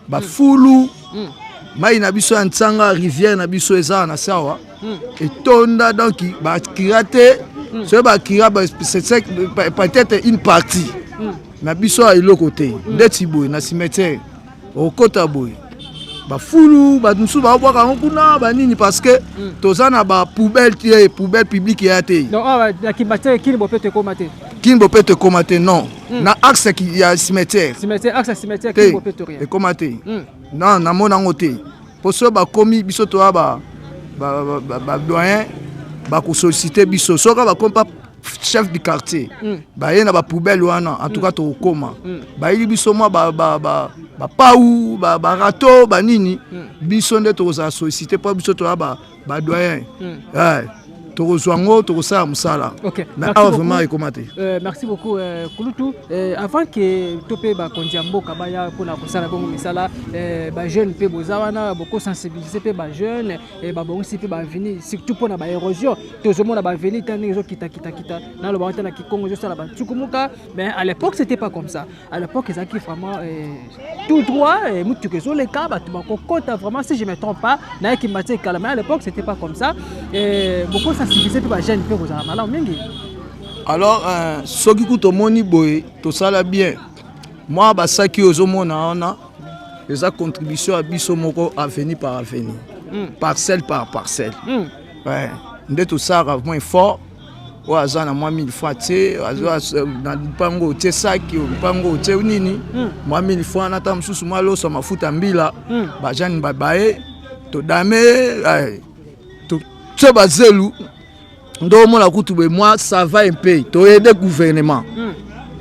bafulu mm. Mai na biso ya ntsanga rivière na biso eza na sawa mm. Etonda donc bakira te mm. Soki bakira peut-être une partie mm. Na biso ya eloko te mm. Ndeti boye na cimetière okota boye bafulu bato mosusu babwaka yango kuna banini parce que mm. Toza na bapoubelle te, poubelle publique ya te. Kini bopeto ekoma te. Kini bopeto ekoma te non mm. Na axe ya cimetière te ekoma te mm. Non, namona yango te mpo soki bakomi biso toya badoyen bakosollicite biso soki bakomi pa chef du quartier mm. Baye na bapoubelle wana en tout cas tokokoma mm. Bayeli biso mwa bapau barato banini mm. Biso nde tokozala sollicité mpo biso toya badoyen mm. Tokozwa yango tokosala mosala. Mais awa vraiment ekoma te. Euh, merci beaucoup euh, Kulutu. Euh, avant que to mpe bakonzi ya mboka baya mpona kosala bongo misala euh, bajeune mpe boza wana bokosensibilize mpe bajeune eh, babongisi mpe baavenue surtout mpona baérosion tozomona baavenue ta ndenge ezokitakitakita nalobaka te na kikongo ezosala bantsukumuka. Mais à l'époque c'était pas comme ça. À l'époque ezalaki vraiment eh, tout droit eh, mutuka ezoleka bato bakokota vraiment. Si je me trompe pas nayaki matie ekala, mais à l'époque c'était pas comme ça. Eh, bokosensibilize mpe bajeune mpe kozala malamu mingi. Alors euh, soki kutu omoni boye tosala bien mwa basaki oyo ozomona wana eza contribution ya biso moko avenue par avenue mm. Parcelle par parcelle mm. Ouais. Nde tosalaka vraiment effort oyo aza na mwa 1000 francs tie na lupango otie saki lupango otie nini mm. Mwa 1000 francs na ta mosusu mwa loso mafuta mbila mm. Bajane babaye todame totie bazelu nde omona kutu boye mwa ça va un peu toyede gouvernement mm.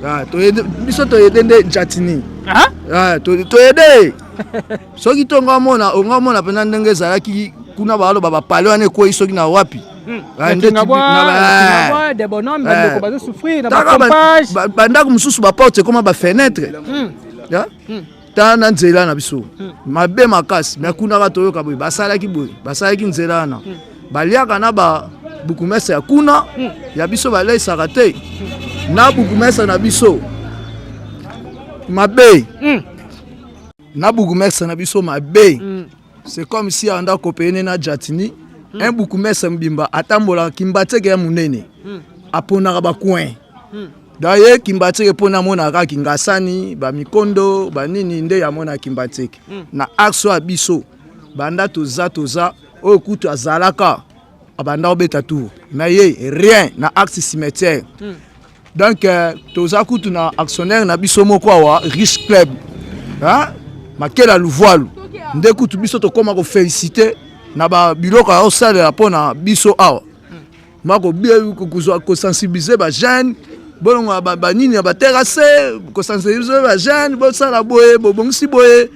Ah, toyede biso toyede nde Gentiny ah? Ah, toyede soki to nga omona onga omona mpenza ndenge ezalaki kuna baloba bapale wana ekwei soki na wapi hmm. Bandako mosusu baporte ekoma bafenetre hmm. Ta na nzela na biso mabe makasi, me kuna kaka toyoka boye basalaki boye, basalaki nzela wana, baliaka na ba bukumese ya kuna ya biso baleisaka te na bukumese na biso mabe, na bukumese na biso mabe. C'est comme si anda kopene na Jatini, un bukumese mobimba atambolaka Kimbanseke ya monene, aponaka bacoin. Donc ye Kimbanseke mpona amonaka kaka Kingasani, bamikondo, banini nde amonaka Kimbanseke. Na axe oyo ya biso, banda toza oyo kutu azalaka abanda kobeta tour mais ye rien na axe cimetière. Donc toza kutu na actionnaire na biso moko awa, Riche Club, hein? Makela Luvwalu nde kutu biso tokóma koféliciter na babiloko aosalela mpona biso awa, ma kozwa kosensibiliser bajeune, bolongola banini ya baterrasse, kosensibiliser bajeune, bosala boye, bobongisi boye.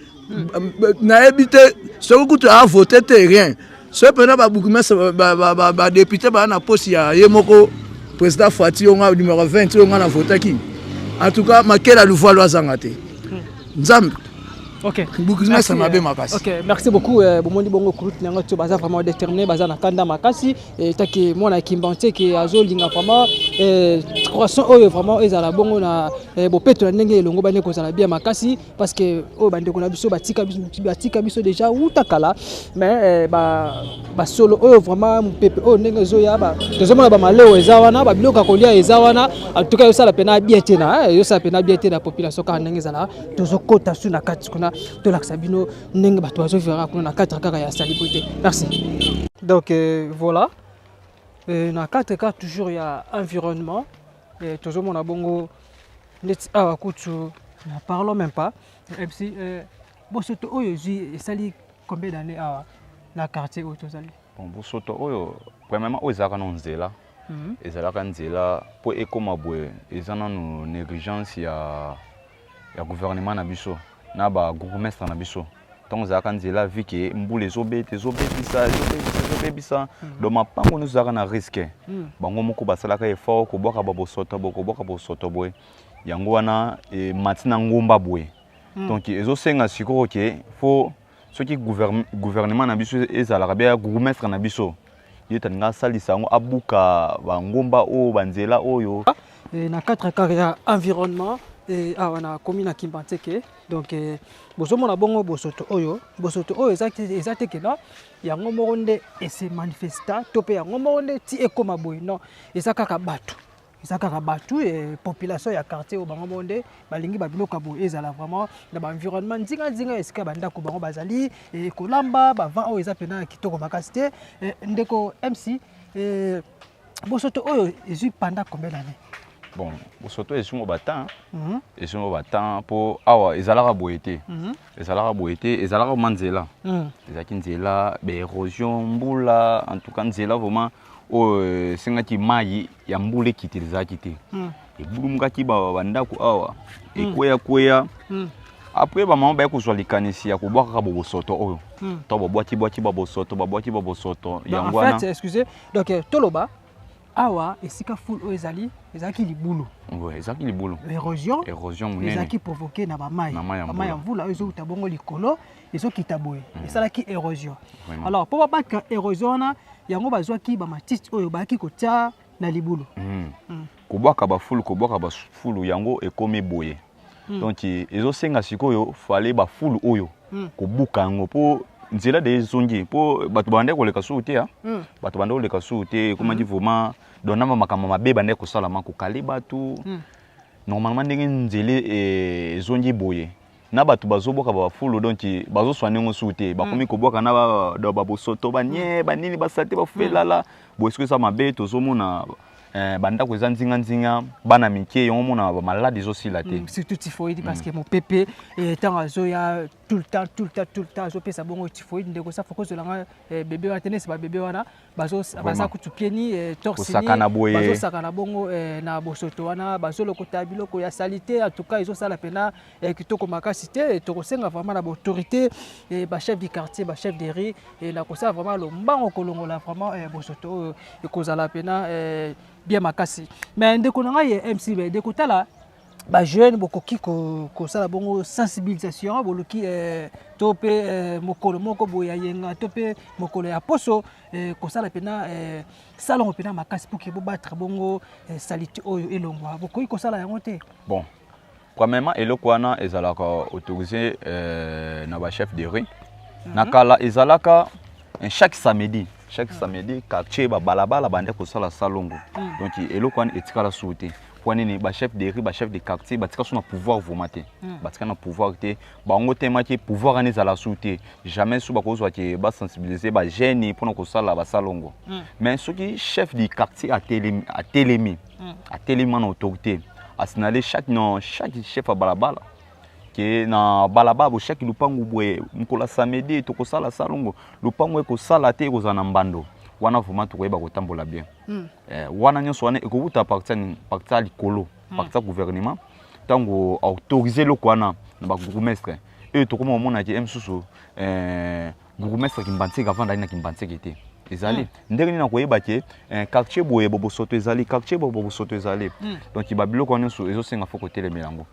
Nayebi te soki kutu avote te, rien. Soki mpena babourgmestre, badéputé baa na poste ya ye moko président Fati, oyo nga numéro 20, oyo nga na votaki, en tout cas Makela Luvwalo azanga te, Nzambe. Bourgmestre mabe makasi. Ok, merci beaucoup. Bomoni bongo kulutu nango to baza vraiment déterminé, baza na kanda makasi taki mwana Kimbanseke azolinga vraiment croissant oyo vraiment ezala bongo na bopeto na ndenge elongo bane kozala bien makasi, parce que oyo bandeko na biso batika biso, batika biso déjà wuta kala. Mais basolo oyo vraiment, mopepe oyo ndenge ezoya, tozomona bamaleo eza wana, babiloko ya kolia eza wana. En tout cas ezosala mpena bien te na ezosala mpena bien te na population kaka ndenge ezala. Tozokota su na kati kuna, tolakisa bino ndenge bato bazovivre kuna na cadre kaka ya salubrité. Merci. Donc voilà, na cadre kaka toujours ya environnement, tozomona bongo neti awa kutu na parlons même pas. MC, bosoto oyo ezwi esali combien d'année awa na quartier oyo tozali? Bon, bosoto oyo premièrement oyo ezalaka na nzela, ezalaka nzela mpo ekóma boye, eza nanu négligence ya gouvernement na biso na babourgmestre na biso. Ntango ezalaka nzela, vu que mbula ezobeta, ezobebisa, ezobebisa, ezobebisa, donc mapango nyonso ezalaka na risque. Bango moko basalaka effort kobwaka babosoto boye, kobwaka bosoto boye, yango wana emati na ngomba boye. Donc ezosenga sikoyo ke fo soki gouvernement na biso ezalaka bia bourgmestre na biso, ye talinga asalisa yango, abuka bangomba oyo, banzela oyo. Na cadre kaka ya environnement, awa na komi na Kimbanseke. Donc bozomona bongo bosoto oyo, bosoto oyo eza te kena yango moko nde ese manifesta to mpe yango moko nde ti ekóma boye. Non, eza kaka bato, eza kaka bato, population ya quartier oyo, bango moko nde balingi babiloko ya boye ezala vraiment na baenvironnement nzinga-nzinga esika bandako bango bazali kolamba bavent oyo eza mpena kitoko makasi te. Ndeko MC, bosoto oyo ezwi pendant combien d'année? Bon, bosoto ezwi mo batemps, ezwi mo batemps, mpo awa ezalaka boye te, ezalaka boye te, ezalaka ma nzela, ezalaki nzela, baérosion, mbula, en tout cas nzela vraiment oyo esengaki mai ya mbula ekitela ezalaki te, ebulumukaki bandako awa, ekweyakweya. Après bamama baye kozwa likanisi ya kobwaka kaka bobosoto oyo, to babwaki-bwaki babosoto, babwaki babosoto yango wana. Excusez, donc toloba awa esika fulu oyo ezali, ezalaki libulu? Ezalaki libulu. Érosion. Érosion monene. Ezalaki provoqué na bamai, bamai ya mvula oyo ezouta bongo likolo, ezokita boye, esalaki érosion. Alors mpo babaka érosion wana, yango bazwaki bamatiti oyo bayaki kotia na libulu. Kobwaka bafulu, kobwaka bafulu, yango ekomi boye. Donc ezosenga sikoyo fale bafulu oyo kobuka yango mpo nzela de ezongi, mpo bato bandaki koleka suku te, bato bandaki koleka suku te, ekomaki vraiment. Donc na makambo mabe bandaki kosalama, kokale bato. Normalement ndenge nzela ezongi boye na bato bazobwaka bafulu, donc bazoswa ndenge suku te, bakomi kobwaka na babosoto, banie, banini, basate, bafu elala boye. Soki eza mabe, tozomona bandako eza nzinganzinga, bana mike, yango mona bamaladi ezosila te. Surtout typhoïde, parce que mopepe ntango azoya tout le temps, tout le temps, tout le temps, azopesa bongo typhoïde. Ndeko safa kozolanga bébé wana tenesi, babébé wana baza kutu pieni. Kosakana boye. Bazosakana bongo na bosoto wana, bazolokota biloko ya saleté. En tout cas ezosala mpena kitoko makasi te. Tokosenga vraiment na baautorité, bachef du quartier, bachef de rue, na kosala vraiment lombango kolongola vraiment bosoto oyo, ekozala mpena bien makasi. Mais ndeko na ngai MC, ndeko, tala. Bajeune bokoki kosala bongo sensibilisation, boluki to mpe mokolo moko boye ya yenga to mpe mokolo ya poso, kosala mpena salongo mpena makasi pour ke bobattre bongo saleté oyo elongwa. Bokoki kosala yango te? Bon, premièrement, eloko wana ezalaka autorisé na bachef de rue. Na kala ezalaka chaque samedi, chaque samedi quartier babalabala bande kosala salongo. Donc eloko wana etikala su te. Mpo nini? Bachef de rue, bachef de quartier batika so na pouvoir vraiment te. Batika na pouvoir te. Bango temaki pouvoir wana ezala su te, jamais su bakozwa ke basensibiliser bajeune mpona kosala basalongo. Mais soki chef du quartier atelemi, atelemi, atelemi na autorité, asignale chaque, non, chaque chef ya balabala ke na balabala bo chaque lupangu boye, mokolo ya samedi tokosala salongo, lupangu ekosala te, ekozala na mbando wana, vraiment tokoyeba kotambola bien. Wana nyonso wana ekowuta partir nini? Partir ya likolo, partir ya gouvernement. Ntango autorise eloko wana na babourgmestre oyo, tokoma komonaki ye mosusu bourgmestre Kimbanseke avanda ali na Kimbanseke te. Ezali ndenge nini nakoyeba ke quartier boye bobosoto ezali, quartier boye bobosoto ezali? Donc babiloko wana nyonso ezosenga fo kotelemela yango,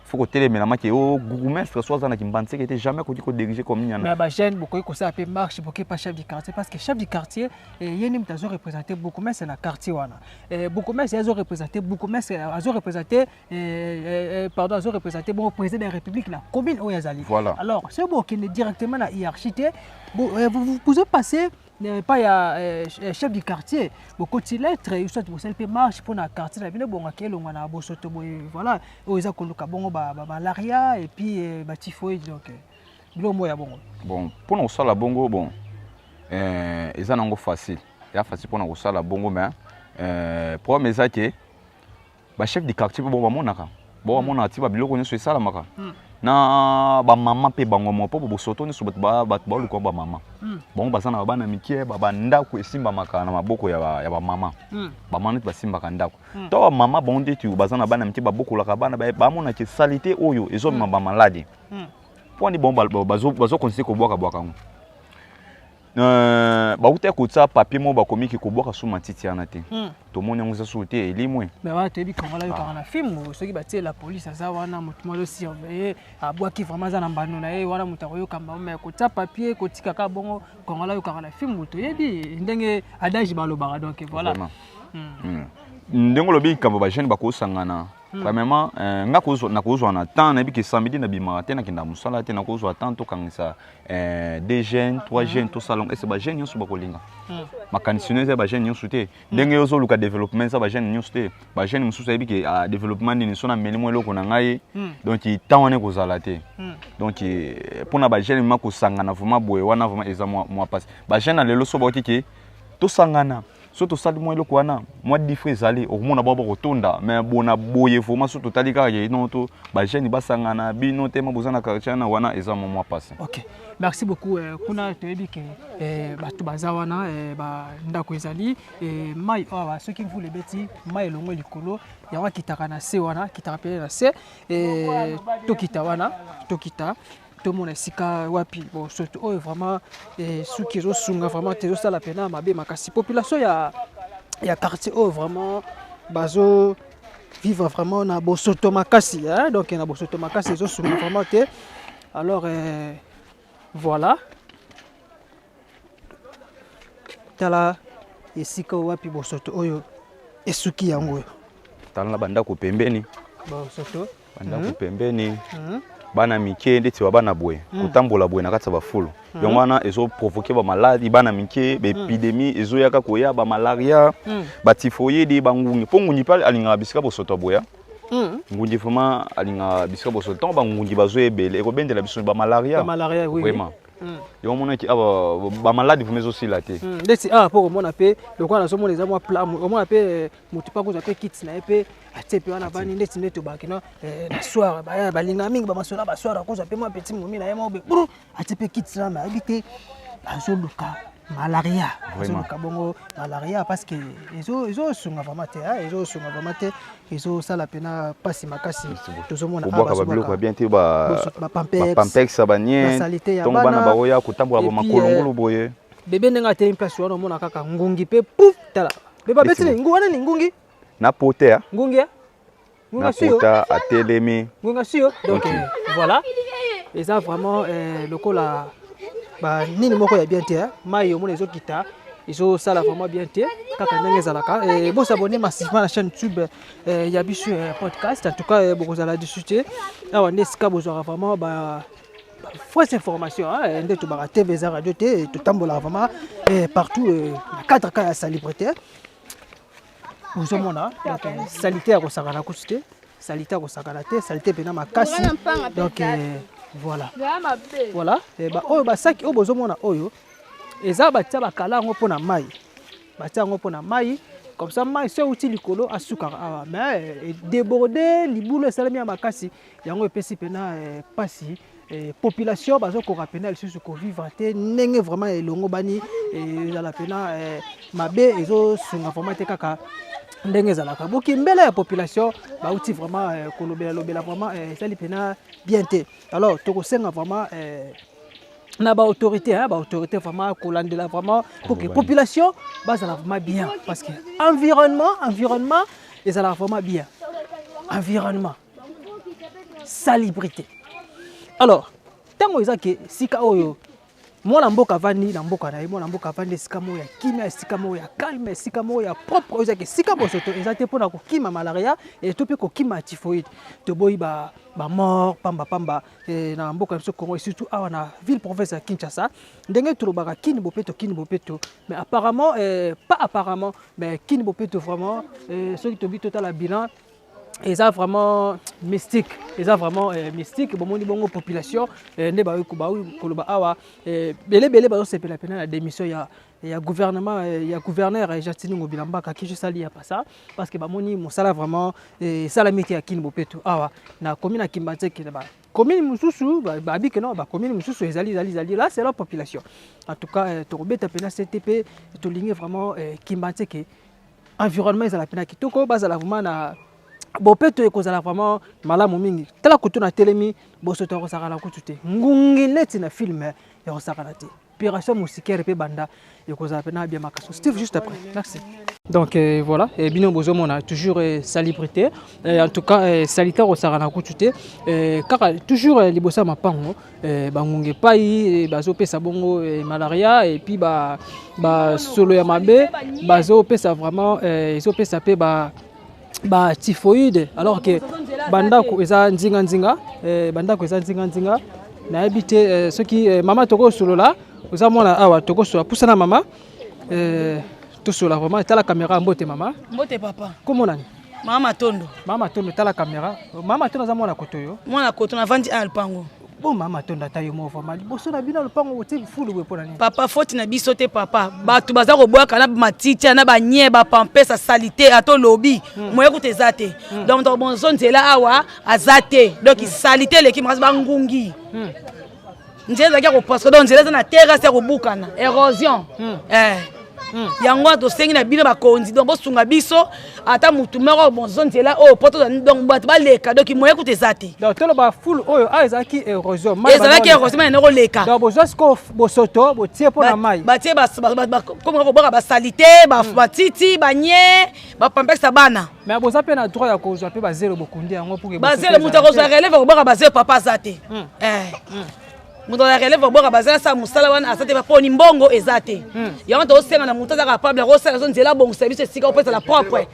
fo kotelemela make o bourgmestre so aza na Kimbanseke te, jamais akoki kodiriger commune yana. Mais bajeune bokoki kosala mpe marche, bokoki pa chef du quartier, parce que chef du quartier ye nde moto azoreprésente bourgmestre na quartier wana. Bourgmestre azoreprésente bourgmestre, azoreprésente, pardon, azoreprésente bongo président de la République na commune oyo azali. Voilà. Alors soki bokende directement na hiérarchie te, vous pouvez passer pas ya chef du quartier, bokoti lettre, soit bosali mpe marche mpona quartier na bino bongaki elongwa na bosoto boye. Voilà, oyo eza koluka bongo bamalaria et puis batyphoïde, donc biloko moko ya bongo. Bon, mpona kosala bongo, bon, eza nango facile, eza facile mpona kosala bongo, mais problème eza ke bachef du quartier mpe bo bamonaka, bo bamonaka ti babiloko nyonso esalamaka na bamama mpe bango moko, mpo bosoto nyonso bato baluka bamama bango baza na bana mike, bandako esimbamaka na maboko ya bamama. Bamama neti basimbaka ndako to bamama bango ndeti baza na bana mike, babokolaka bana, bamonaka saleté oyo ezomema bamaladi. Mpo wani bango bazocontinuer kobwaka-bwaka yango. Bauta kotia papier moko, bakomiki kobwaka su matiti wana te. Tomoni yango eza suku te, elimwe. Mais wana toyebi, Kongola ayokaka na film, soki batie la police aza wana, motu moko azosurveille, abwaki vraiment aza na mbano na ye wana, moto akoyoka mbano. Mais kotia papier, kotika kaka bongo, Kongola ayokaka na film, toyebi ndenge adage balobaka, donc voilà. Ndenge olobi likambo bajeune bakosangana, premièrement nga nakozwa na temps, nayebi ke samedi nabimaka te, nakenda mosala te, nakozwa temps tokangisa deux jeunes, trois jeunes, tosala. Ese bajeune nyonso bakolinga makanisi no? Eza bajeune nyonso te. Ndenge yo ozoluka développement, eza bajeune nyonso te. Bajeune mosusu ayebi ke développement nini? So nameli mwa eloko na ngai, donc temps wana ekozala te. Donc mpona bajeune ma kosangana vraiment boye wana, vraiment eza mwa mpasi. Bajeune na lelo so baoki ke tosangana, so tosali mwa eloko wana, mwa difre ezali, okomona bao bakotonda. Mais bona boye vraiment, so totali kaka ke non, to bajeune basangana, bino te ma boza na quartier wana, wana eza mwa mpasi. Ok, merci beaucoup. Kuna toyebi ke bato baza wana, bandako ezali, mai awa soki mvula ebeti, mai elongo likolo yango akitaka na se wana, akitaka pene na se. Tokita wana, tokita tomona esika wapi. Bon, surtout oyo vraiment suki ezosunga vraiment te, ezosala pena mabe makasi. Population ya quartier oyo vraiment bazo vivre vraiment na bosoto makasi, hein? Donc na bosoto makasi, ezosunga vraiment te. Alors voilà, tala esika wapi bosoto oyo esuki, yango oyo. Tala na bandako pembeni. Bosoto. Bandako pembeni, bana mike ndeti babana boye kotambola boye na kati ya bafulu, yango wana ezoprovoquer bamaladi, bana mike, baépidémie ezoyaka koya, bamalaria, batyphoïde, bangungi, mpo ngungi mpe alingaka bisika bosoto ya boya. Ngungi vraiment alingaka bisika bosoto. Ntango bangungi bazo ebele, ekobendela biso bamalaria. Bamalaria, oui. Vraiment, yango omonaki awa bamaladi vraiment ezosila te. Ndeti awa mpo komona mpe lokola nazomona eza mwa plat, omona mpe motu mpe akozwa mpe kiti na ye mpe atie mpe wana bani ndeti nde tobaki na soir, balingaka mingi bamasolo basoir, akozwa mpe mwa petit momi na ye moko bru, atie mpe kiti wana, ayebi te azoluka malaria, azoluka bongo malaria, parce que ezosunga vraiment te, ezosunga vraiment te, ezosala mpena mpasi makasi. Tozomona kobwaka babiloko ya bien te, bapampex banie, ntongo bana baoya kotambola bamakolongolo boye. Bebe ndenge atelemi place wana, omona kaka ngungi mpe pouf, tala bebe abeti nini wana, ni ngungi. Na pote. Ngungi ya. Nakota atelemi. Ngonga suyo. Donc okay. Voilà. Eza vraiment lokola ba nini moko ya bien te hein. Mai omona ezokita ezosala vraiment bien te kaka ndenge ezalaka. Bosabonner massivement na chaîne YouTube ya biso podcast. En tout cas bokozala dessus te. Awa nde esika bozwaka vraiment ba fausse information hein, nde tobaka TV eza radio te, totambolaka vraiment partout na cadre kaka ya salubrité. Bozomona donc salite ya kosakana kutu te, salite ya kosakana te, salite mpena makasi. Donc voilà voilà oyo basaki oyo bozomona oyo eza batia bakala yango mpona mai, batia yango mpona mai comme ça mai so euti likolo asukaka awa, mais déborde libulu esalemi ya makasi, yango epesi mpena pasi. Population bazokoka mpena lisusu kovivre te ndenge vraiment elongo bani ezala mpena mabe, ezosunga vraiment te kaka ndenge ezalaka. Boki mbele ya population bauti vraiment kolobela lobela vraiment ezali mpena bien te. Alors tokosenga vraiment na ba autorité hein, ba autorité vraiment kolandela vraiment pour que population bazala vraiment bien, parce que environnement ezala vraiment bien, environnement salubrité. Alors ntango eza ke sika oyo mwana mboka avandi na mboka na ye, mwana mboka avandi esika moko ya kimia, esika moko ya calme, esika moko ya propre, oyo ezaki esika bosoto eza te mpona kokima malaria to mpe kokima typhoïde. Toboyi bamort pamba pamba na mboka na biso Congo, et surtout awa na ville province ya Kinshasa, ndenge tolobaka Kin bopeto, Kin bopeto, mais apparemment pas apparemment, mais Kin bopeto vraiment soki tobi totala bilan eza vraiment mystique, eza vraiment mystique. Bomoni bongo population nde baoyi koloba awa belebele bazosepela mpena na démission ya gouvernement ya gouverneur Gentiny Ngobila Mbaka ki sali ya pasa, parce que bamoni mosala vraiment esalami te ya Kin bopeto awa na commune ya Kimbanseke. Na ba commune mosusu babi ke non, ba commune mosusu ezali ezali ezali là, c'est la population. En tout cas tokobeta mpena CTP, tolingi vraiment Kimbanseke environnement ezala mpena kitoko, bazala vraiment na bopeto, ekozala vraiment malamu mingi. Tala kutu na telemi, bosoto ya kosakana kutu te, ngungi neti na film ya kosakana te. Opération moustiquaire mpe banda ekozala mpena bien makasi. Steve juste après, merci. Donc voilà, et bino bozomona toujours salubrité, en tout cas salité kosakana kutu te, kaka toujours liboso ya mapango bangungi epai bazopesa bongo malaria et puis basolo ya mabe bazopesa vraiment, ezopesa mpe ba typhoïde, alors que bandako eza nzinga-nzinga, bandako eza nzinga-nzinga. Nayebi te soki mama tokosolola, oza mwana awa, tokosola. Pusana mama, tosola vraiment. Tala caméra. Mbote mama. Mbote papa. Kombo nani? Mama Matondo. Mama Matondo, tala caméra. Mama Matondo aza mwana koto yo? Mwana koto, navandi a lupango. Bo mama Matondo, ata yo mo vraiment, liboso na bino lupango otie fulu boye, mpo na nini? Papa, foti na biso te papa. Bato baza kobwaka na matiti na banye bapampesa saleté, ata olobi moye kuta eza te. Donc moto bonzo nzela awa aza te. Donc saleté eleki makasi, bangungi, nzela ezalaki ya kopaske. Donc nzela eza na terrasse ya kobukana, érosion. Yango wana tosengi na bino bakonzi, donc bosunga biso, ata mutu moko bonzo nzela oyo po donc bato baleka. Donc moye kuta eza te. Donc toloba fulu oyo awa ezalaki érosion? Ezalaki érosion, mai koleka. Donc bozwa sikoyo bosoto botie mpo na mai? Batie komaka kobwaka basaleté, batiti, banye, bapampekisa bana. Mais boza mpe na droit ya kozwa mpe bazelo, bokundi yango pour que bazelo, moto akozwa relève kobwaka bazelo papa aza te. Moto ya relève kobwaka bazelo, asala mosala wana aza te, baponi mbongo eza te. Yango tozosenga na moto aza capable akosala so nzela, abongisa biso esika opesala propre.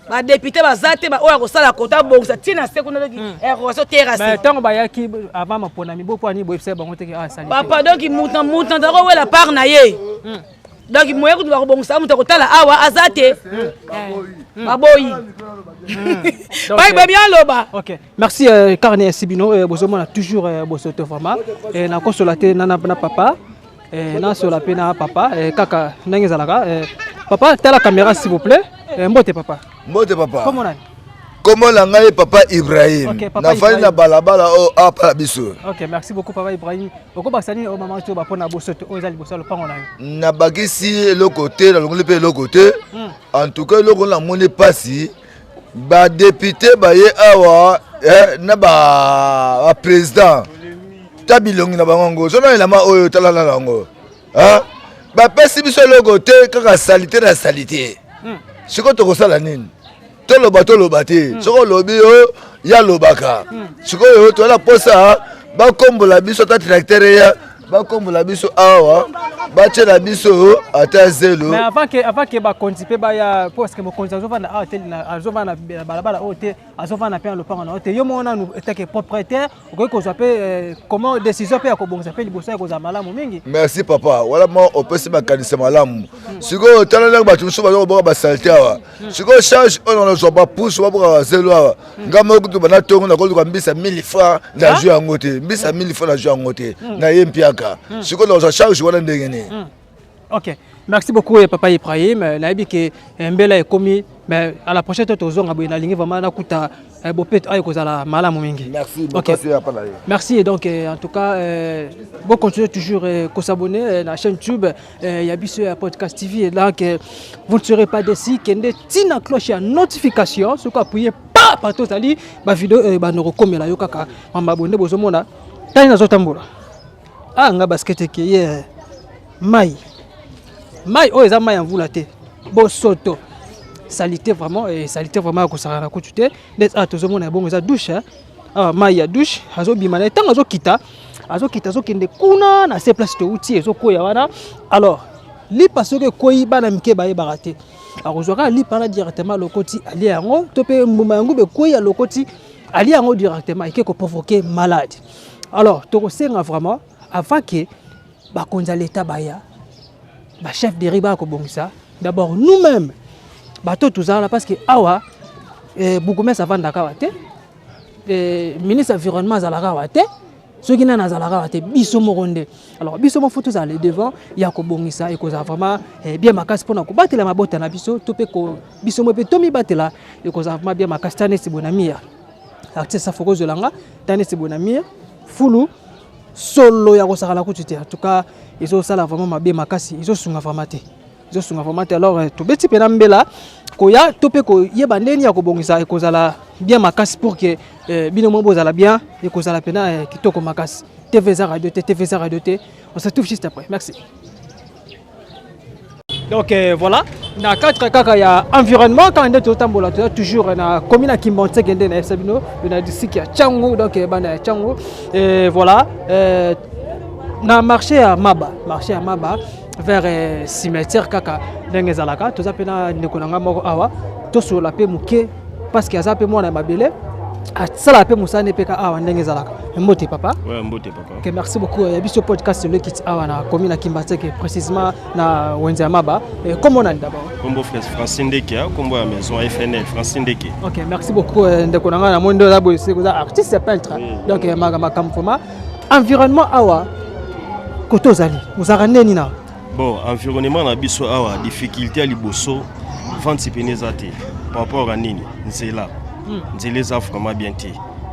Badéputé baza te oyo akosala kota abongisa ntina se kuna érosion terrasse. Ntango bayaki avant maponami, bo mpo ani boyebisa bango te ke asali? Papa, donc mutu na mutu nazala kowela part na ye. Donc moye kutu bakobongisa, moto akotala awa aza te, baboyi bayebi aloba. Ok, merci. Carne Sibino, bozomona toujours bosoto vraiment. Nakosola te na papa, nasola mpe na papa kaka ndenge ezalaka. Papa, tala caméra s'il vous plaît. Mbote papa. Mbote papa. Kombo nani? Kombo na ngai papa Ibrahim. Okay, papa. Nafandi na balabala oyo apa na biso. Ok, merci beaucoup papa Ibrahim. Okobakisa nini oyo mama to bapona bosoto oyo eza liboso ya lopango na yo? Nabakisi eloko te, nalongoli mpe eloko te. En tout cas eloko namoni mpasi, badéputé baye awa na baprésident, ta bilongi na bango ngo ozona elamba oyo, talana na yango, bapesi biso eloko te, kaka saleté na saleté. Sikoyo tokosala nini? Toloba toloba te, soki olobi yo ye alobaka. Sikoyo toza na mposa bakombola biso ata tracteur eya bakombola biso awa, batiela biso ata zelo. Mais avant que bakonzi mpe baya, parce que mokonzi azovanda awa te, azovanda na balabala oyo te, azovanda mpe na lopango na yo te. Yo moko nanu etake propriétaire, okoki kozwa mpe comment décision mpe ya kobongisa mpe liboso ya kozala malamu mingi. Merci papa, wala ma opesi makanisi malamu. Sikoyo tala ndenge bato mosusu baza koboka basaleté awa. Sikoyo charge oyo nazwa, bapusu baboka bazelo awa, nga moko kutu banda ntongo nakoluka mbisa 1000 francs, nazwi yango te. Mbisa 1000 francs nazwi yango te na ye mpiaka. Sikoyo nazwa charge wana ndenge nini? Ok, merci beaucoup papa Ibrahim. Nayebi ke mbela ekomi, mais à la prochaine to tozonga boye, nalingi vraiment nakuta bopeto ayo kozala malamu mingi. Merci. Ok. Makasi ya pa na ye. Merci. Et donc en tout cas bon, continuez toujours s'abonner na chaîne YouTube ya biso ya Podcast TV. Et donc vous ne serez pas déçus. Kende tina cloche ya notification, soki appuyer pa partout ozali, bavideo banokokomela yo kaka mamba bonde. Bozomona tani nazotambola, ah nga basket ekeye mai mai oyo eza mai ya mvula te, bosoto, salité vraiment, salité vraiment ya kosaka na kutu te. Nde awa tozomona ya bongo eza douche, awa mai ya douche azobima na ye ntango azokita, azokita, azokende kuna na se place touti, ezokwea wana. Alors lipa soki ekwei, bana mike bayebaka te, akozwa kaka lipa wana directement, alokoti, alia yango, to mpe mbuma yango bekwei, alokoti, alia yango directement, eke koprovoquer malade. Alors tokosenga vraiment, avant ke bakonzi ya leta baya, bachef de rue baya kobongisa, d'abord nous-mêmes bato tozala, parce que awa bourgmestre avandaka awa te, ministre environnement azalaka awa te, soki nani azalaka awa te, biso moko nde. Alors biso moko faut tozala le devant ya kobongisa. Ekozala vraiment bien makasi mpona kobatela mabota na biso, to mpe biso moko mpe tomibatela. Ekozala vraiment bien makasi. Ta neti boye na mire artiste afo kozwelanga, ta neti boye na mire fulu, solo ya kosakala kutu te. En tout cas ezosala vraiment mabe makasi, ezosunga vraiment te, ezosunga vraiment te. Alors tobeti mpena mbela koya to mpe koyeba ndeni ya kobongisa. Ekozala bien makasi pour que bino mo bozala bien. Ekozala mpena kitoko makasi. TV eza radio te, TV eza radio te. On se retrouve juste après, merci. Donc voilà, na cadre kaka ya environnement, kaka nde tozotambola, toza toujours na commune ya Kimbanseke, nde nayebisa bino, na district ya Tshangu. Donc bana ya Tshangu, et voilà, na marché ya Maba, marché ya Maba vers cimetière, kaka ndenge ezalaka. Toza mpe na ndeko na ngai moko awa, tosolola mpe moke parce que aza mpe mwana ya mabele, asalaka mpe mosala ne mpe ka awa ndenge ezalaka. Mbote papa. Ouais, mbote papa. Ok, merci beaucoup. Ya biso podcast lekiti awa na commune ya Kimbanseke, précisément na wenze ya Maba. Kombo nani d'abord? Kombo Francine Ndeke, kombo ya maison FNL, Francine Ndeke. Ok, merci beaucoup ndeko na ngai. Na moni nde oza boye, oza artiste peintre. Donc makambo vraiment environnement awa kote ozali, ozalaka ndeni na? Bon, environnement na biso awa, difficulté ya liboso, vente pene eza te. Par rapport à nini? Nzela. Nzela eza vraiment bien te.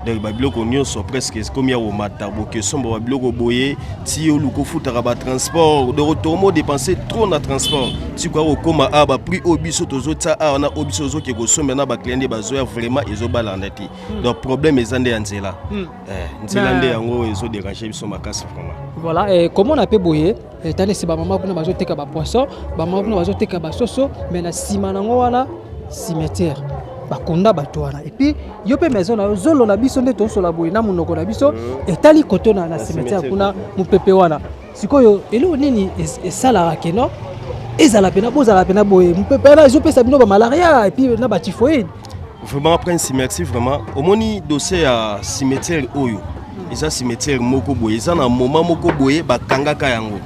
Donc babiloko nyonso presque ekomi ya komata, bokesomba babiloko boye ti oluka ofutaka batransport, donc tomo dépenser trop na transport ti koya kokóma awa. Baprix oyo biso tozotia awa na oyo biso tozoke kosomba na baclient nde bazoya, vraiment ezobalanda te. Donc problème eza nde ya nzela. Nzela nde yango ezodéranger biso makasi vraiment. Voilà, komona mpe boye, tanesi bamama kuna bazoteka bapoisson, bamama kuna bazoteka basoso, mais na nsima nango wana cimetière, bakunda bato wana. Et puis yo mpe maison na yo, zolo na biso nde tosola boye na monoko na biso etali koto na cimetière kuna, mopepe wana. Sikoyo eloko nini esalaka keno ezala mpena, bozala mpena boye, mopepe wana ezopesa bino bamalaria et puis na batyphoïde? Vraiment prince, merci vraiment. Omoni dossier ya cimetière oyo, eza cimetière moko boye, eza na moment moko boye bakangaka yango,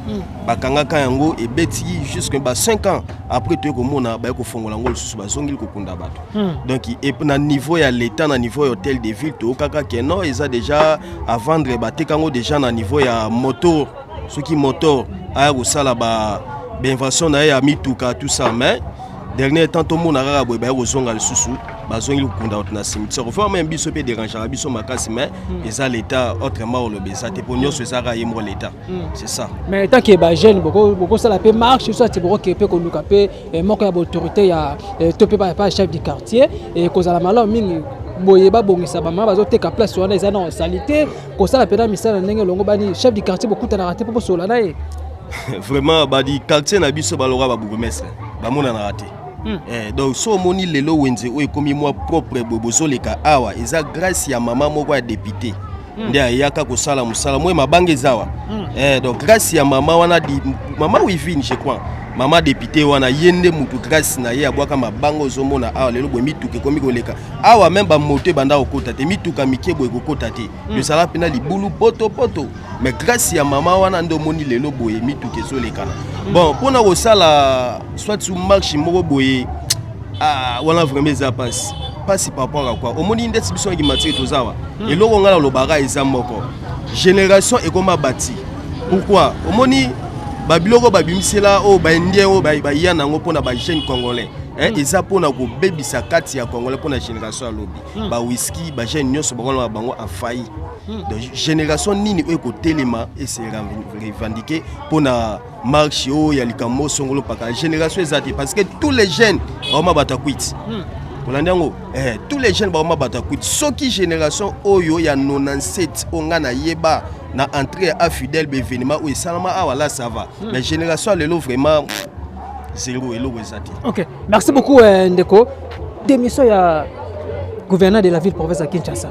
bakangaka yango, ebeti jusque ba 5 ans après, toye komona baye kofongola yango lisusu, bazongeli kokunda bato. Donc na niveau ya l'état, na niveau ya hôtel de ville, toyokaka ke non, eza déjà à vendre, bateka yango déjà na niveau ya moto, soki moto aya kosala ba bainvention na ye ya mituka, tout ça. Mais dernier temps tomona kaka boye, baye kozonga lisusu, bazongi kokunda bato na cimetière. Vraiment biso mpe dérangeaka biso makasi, mais eza l'état, autrement oloba eza te, mpo nyonso eza kaka ye moko l'état, c'est ça. Mais tant que bajeune bokosala mpe marche, soit bokoke mpe koluka mpe moko ya baautorité ya to mpe pa chef du quartier, kozala malamu mingi boye babongisa. Bamama bazoteka, place wana eza na salité, kosala mpena misala ndenge elongo bani. Chef du quartier bokutanaka te mpo bosola na ye? Vraiment, badi quartier na biso baloka, babourgmestre bamonanaka te. Eh, donc so omoni lelo wenze oyo ekomi mwa propre boye bozoleka awa eza grâce ya mama moko ya député nde ayaka kosala mosala mwa mabanga eza awa. Eh, donc grâce ya mama wana mama Wivine, je crois, mama député wana, ye nde mutu grâce na ye abwaka mabanga. Ozomona awa lelo boye mituka ekomi koleka awa, même bamoto ebanda kokota te, mituka mike boye ekokota te. Ezala mpena libulu potopoto, mais grâce ya mama wana nde omoni lelo boye mituka ezolekana. Bon, mpona kosala soit marche moko boye, ah, wana vraiment eza mpasi mpasi par rapport à quoi? Omoni ndeti biso na Kimbanseke toza awa, eloko ngai nalobaka eza moko: génération ekoma bati. Pourquoi? Omoni babiloko babimisela oyo baindien oyo baya nango mpona bajeune congolais, eza mpona kobebisa kati ya congolais mpona génération ya lobi. Bawiski, bajeune nyonso bakolona bango afailli. Donc génération nini oyo ekotelema ese revendiquer mpona marche oyo ya likambo songolo mpaka? Génération eza te, parce que tous les jeunes bakoma bato ya kwiti. Kolanda yango, tous les jeunes bakoma bato ya kwiti. Soki génération oyo ya 97 oyo ngai nayeba na entrée ya AFDL, baévénement oyo esalama awa, là ça va. Mais génération ya lelo, vraiment zéro, eloko eza te. Ok, merci beaucoup, ndeko. Démission ya gouverneur de la ville province ya Kinshasa,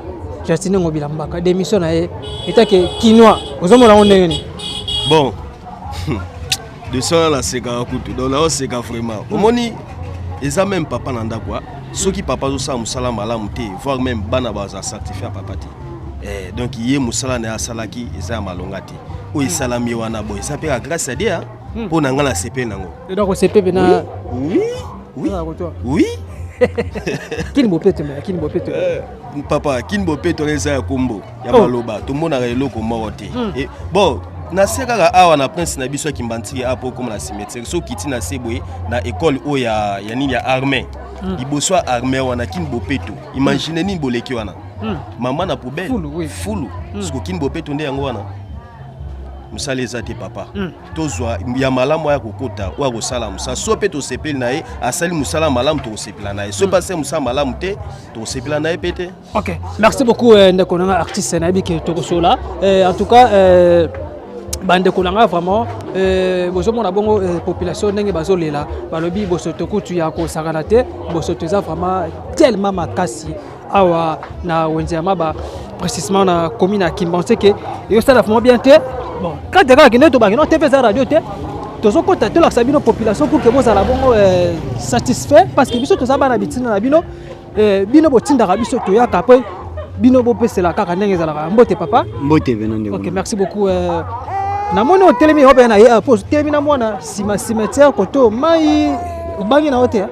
Gentiny Ngobila Mbaka, démission na ye, etake kinois, ozomona yango ndenge nini? Bon, de wana nasekaka kutu, donc naoseka vraiment. Omoni, eza même papa na ndako, soki papa azosala mosala malamu te, voire même bana baza certifié ya papa te. Donc ye mosala na ye asalaki eza ya malonga te. Oyo esalami wana boye eza mpe ka grâce à Dieu mpo na ngai nasepeli nango. Donc osepe pena? Oui. Kini bopeto, mais kini bopeto? Papa, kini bopeto eza ya kombo ya maloba, tomonaka eloko moko te. Bon, na se kaka awa na prince na biso ya Kimbanseke apo okóma na cimetière, so okiti na se boye na ekole oyo ya nini, ya armée, liboso ya armée wana, kini bopeto. Imagine nini boleki wana, mama na poubelle. Fulu, oui. Fulu. Siko kini bopeto nde yango wana, mosala eza te, papa. Tozwa ya malamu aya kokota oyo akosala mosala. So mpe tosepeli na ye, asali mosala malamu, tokosepela na ye. So mpe asali mosala malamu te, tokosepela na ye mpe te. Ok, merci beaucoup, ndeko nanga artiste. Nayebi ke tokosola. En tout cas, bandeko na nga, vraiment, bozomona bongo population ndenge bazolela, balobi bosoto kutu ya kosakana te. Bosoto eza vraiment tellement makasi awa na wenze ya Maba, précisément na commune ya Kimbanseke. Eyosala vraiment bien te. Bon, kati kaka kende tobaki no te, mpe eza radio te, tozokota tolakisa bino population pour ke bozala bongo satisfait, parce que biso toza bana bitina na bino. Bino botindaka biso, toyaka mpe bino bopesela kaka ndenge ezalaka. Mbote, papa. Mbote pena, ndeko. Ok, merci beaucoup. Namoni otelemi oyo na ye po otelemi na mwana nsima cimetière koto mai, obangi na yo te?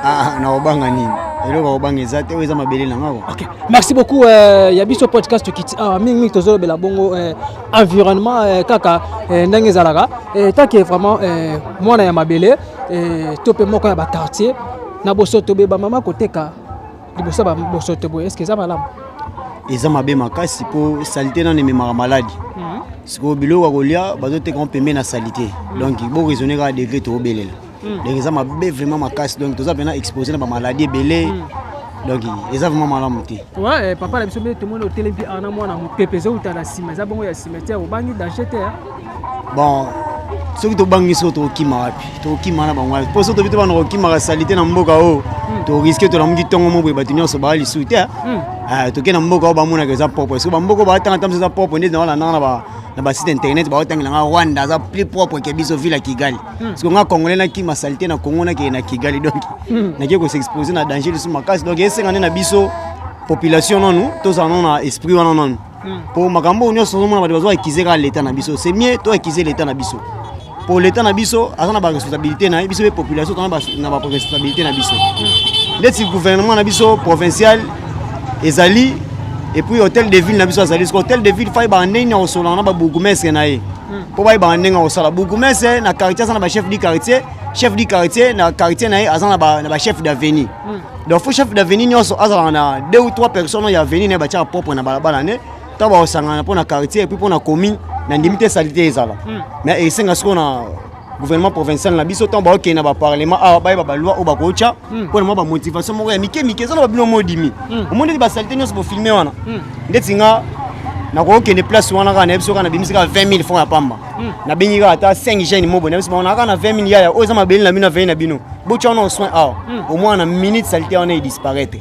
Ah, na kobanga nini? Eloko ya kobanga eza te, oyo eza mabele na ngako. Ok, merci beaucoup. Ya biso podcast, tokiti awa mingimingi tozolobela bongo environnement, kaka ndenge ezalaka. Take vraiment mwana ya mabele to mpe moko ya baquartier na bosoto boye, bamama koteka liboso ya bosoto boye, est-ce eza malamu? Eza mabe makasi, mpo saleté nano ememaka maladi. Sikoyo biloko ya kolia bazoteka ngo pembeni na saleté, donc boraisonner kaka degré toobelela. Donc eza mabe vraiment makasi, donc toza mpena exposé na bamaladi ebele, donc eza vraiment malamu te. Ouais, papa na biso mpe, tomoni otelemi mpe ana mwana, mopepe ezouta na nsima, eza bongo ya cimetière, obangi danger te? Bon, soki tobangi, soki tokokima wapi? Tokokima na bango wapi? Mpo soki tobi tobanda kokimaka saleté na mboka oyo, toriske tolamuki ntongo mo boye, bato nyonso baa lisusu te. Toke na mboka oyo bamonaka eza propre. Soki bamboka oyo baatanga ta mosu eza propre, nde naolandanga na basite internet, baotangela nga Rwanda aza plus propre ke biso ville ya Kigali. Parce que nga congolais nakima saleté na Congo, nakende na Kigali, donc nake kos'exposer na danger lisusu makasi. Donc esenga nde na biso population nanu tozala nano na esprit wana nanu, mpo makambo oyo nyonso ozomona bato bazwa accuser kaka leta na biso. C'est mieux to accuser leta na biso, mpo leta na biso aza na baresponsabilité na ye, biso mpe population toza na baresponsabilité na biso. Ndeti gouvernement na biso provincial ezali, et puis hôtel de ville na biso azali. Soki hôtel de ville fa yebaka ndenge nini akosolana na babourgmestre na ye, mpo bayebaka ndenge akosala. Bourgmestre na quartier aza na bachef du quartier, chef du quartier na quartier na ye aza na bachef d'avenue. Donc faut chef d'avenue nyonso azalaka na deux ou trois personnes ya avenue na ye batiaka propre na balabala ne ntango bakosangana mpo na quartier et puis mpo na commune. Na ndimi te saleté ezala, mais esenga sikoyo na gouvernement provincial na biso, ntango baokende na baparlement awa, bayeba baloi oyo bakotya mpo na mwa bamotivation moko ya mike mike. Eza na babino modimi, omoni neti basaleté nyonso bofilmer wana, ndeti nga Nakokende place wana kaka, nayebi soki nabimisi kaka 20 000 francs ya pamba, nabengi kaka ata 5 jeune mobo, nayebisi bango naka na 20 000 yaya oyo eza mabele na bino, aveni na bino, botya wana soin awa, au moins na minute saleté wana edisparaître.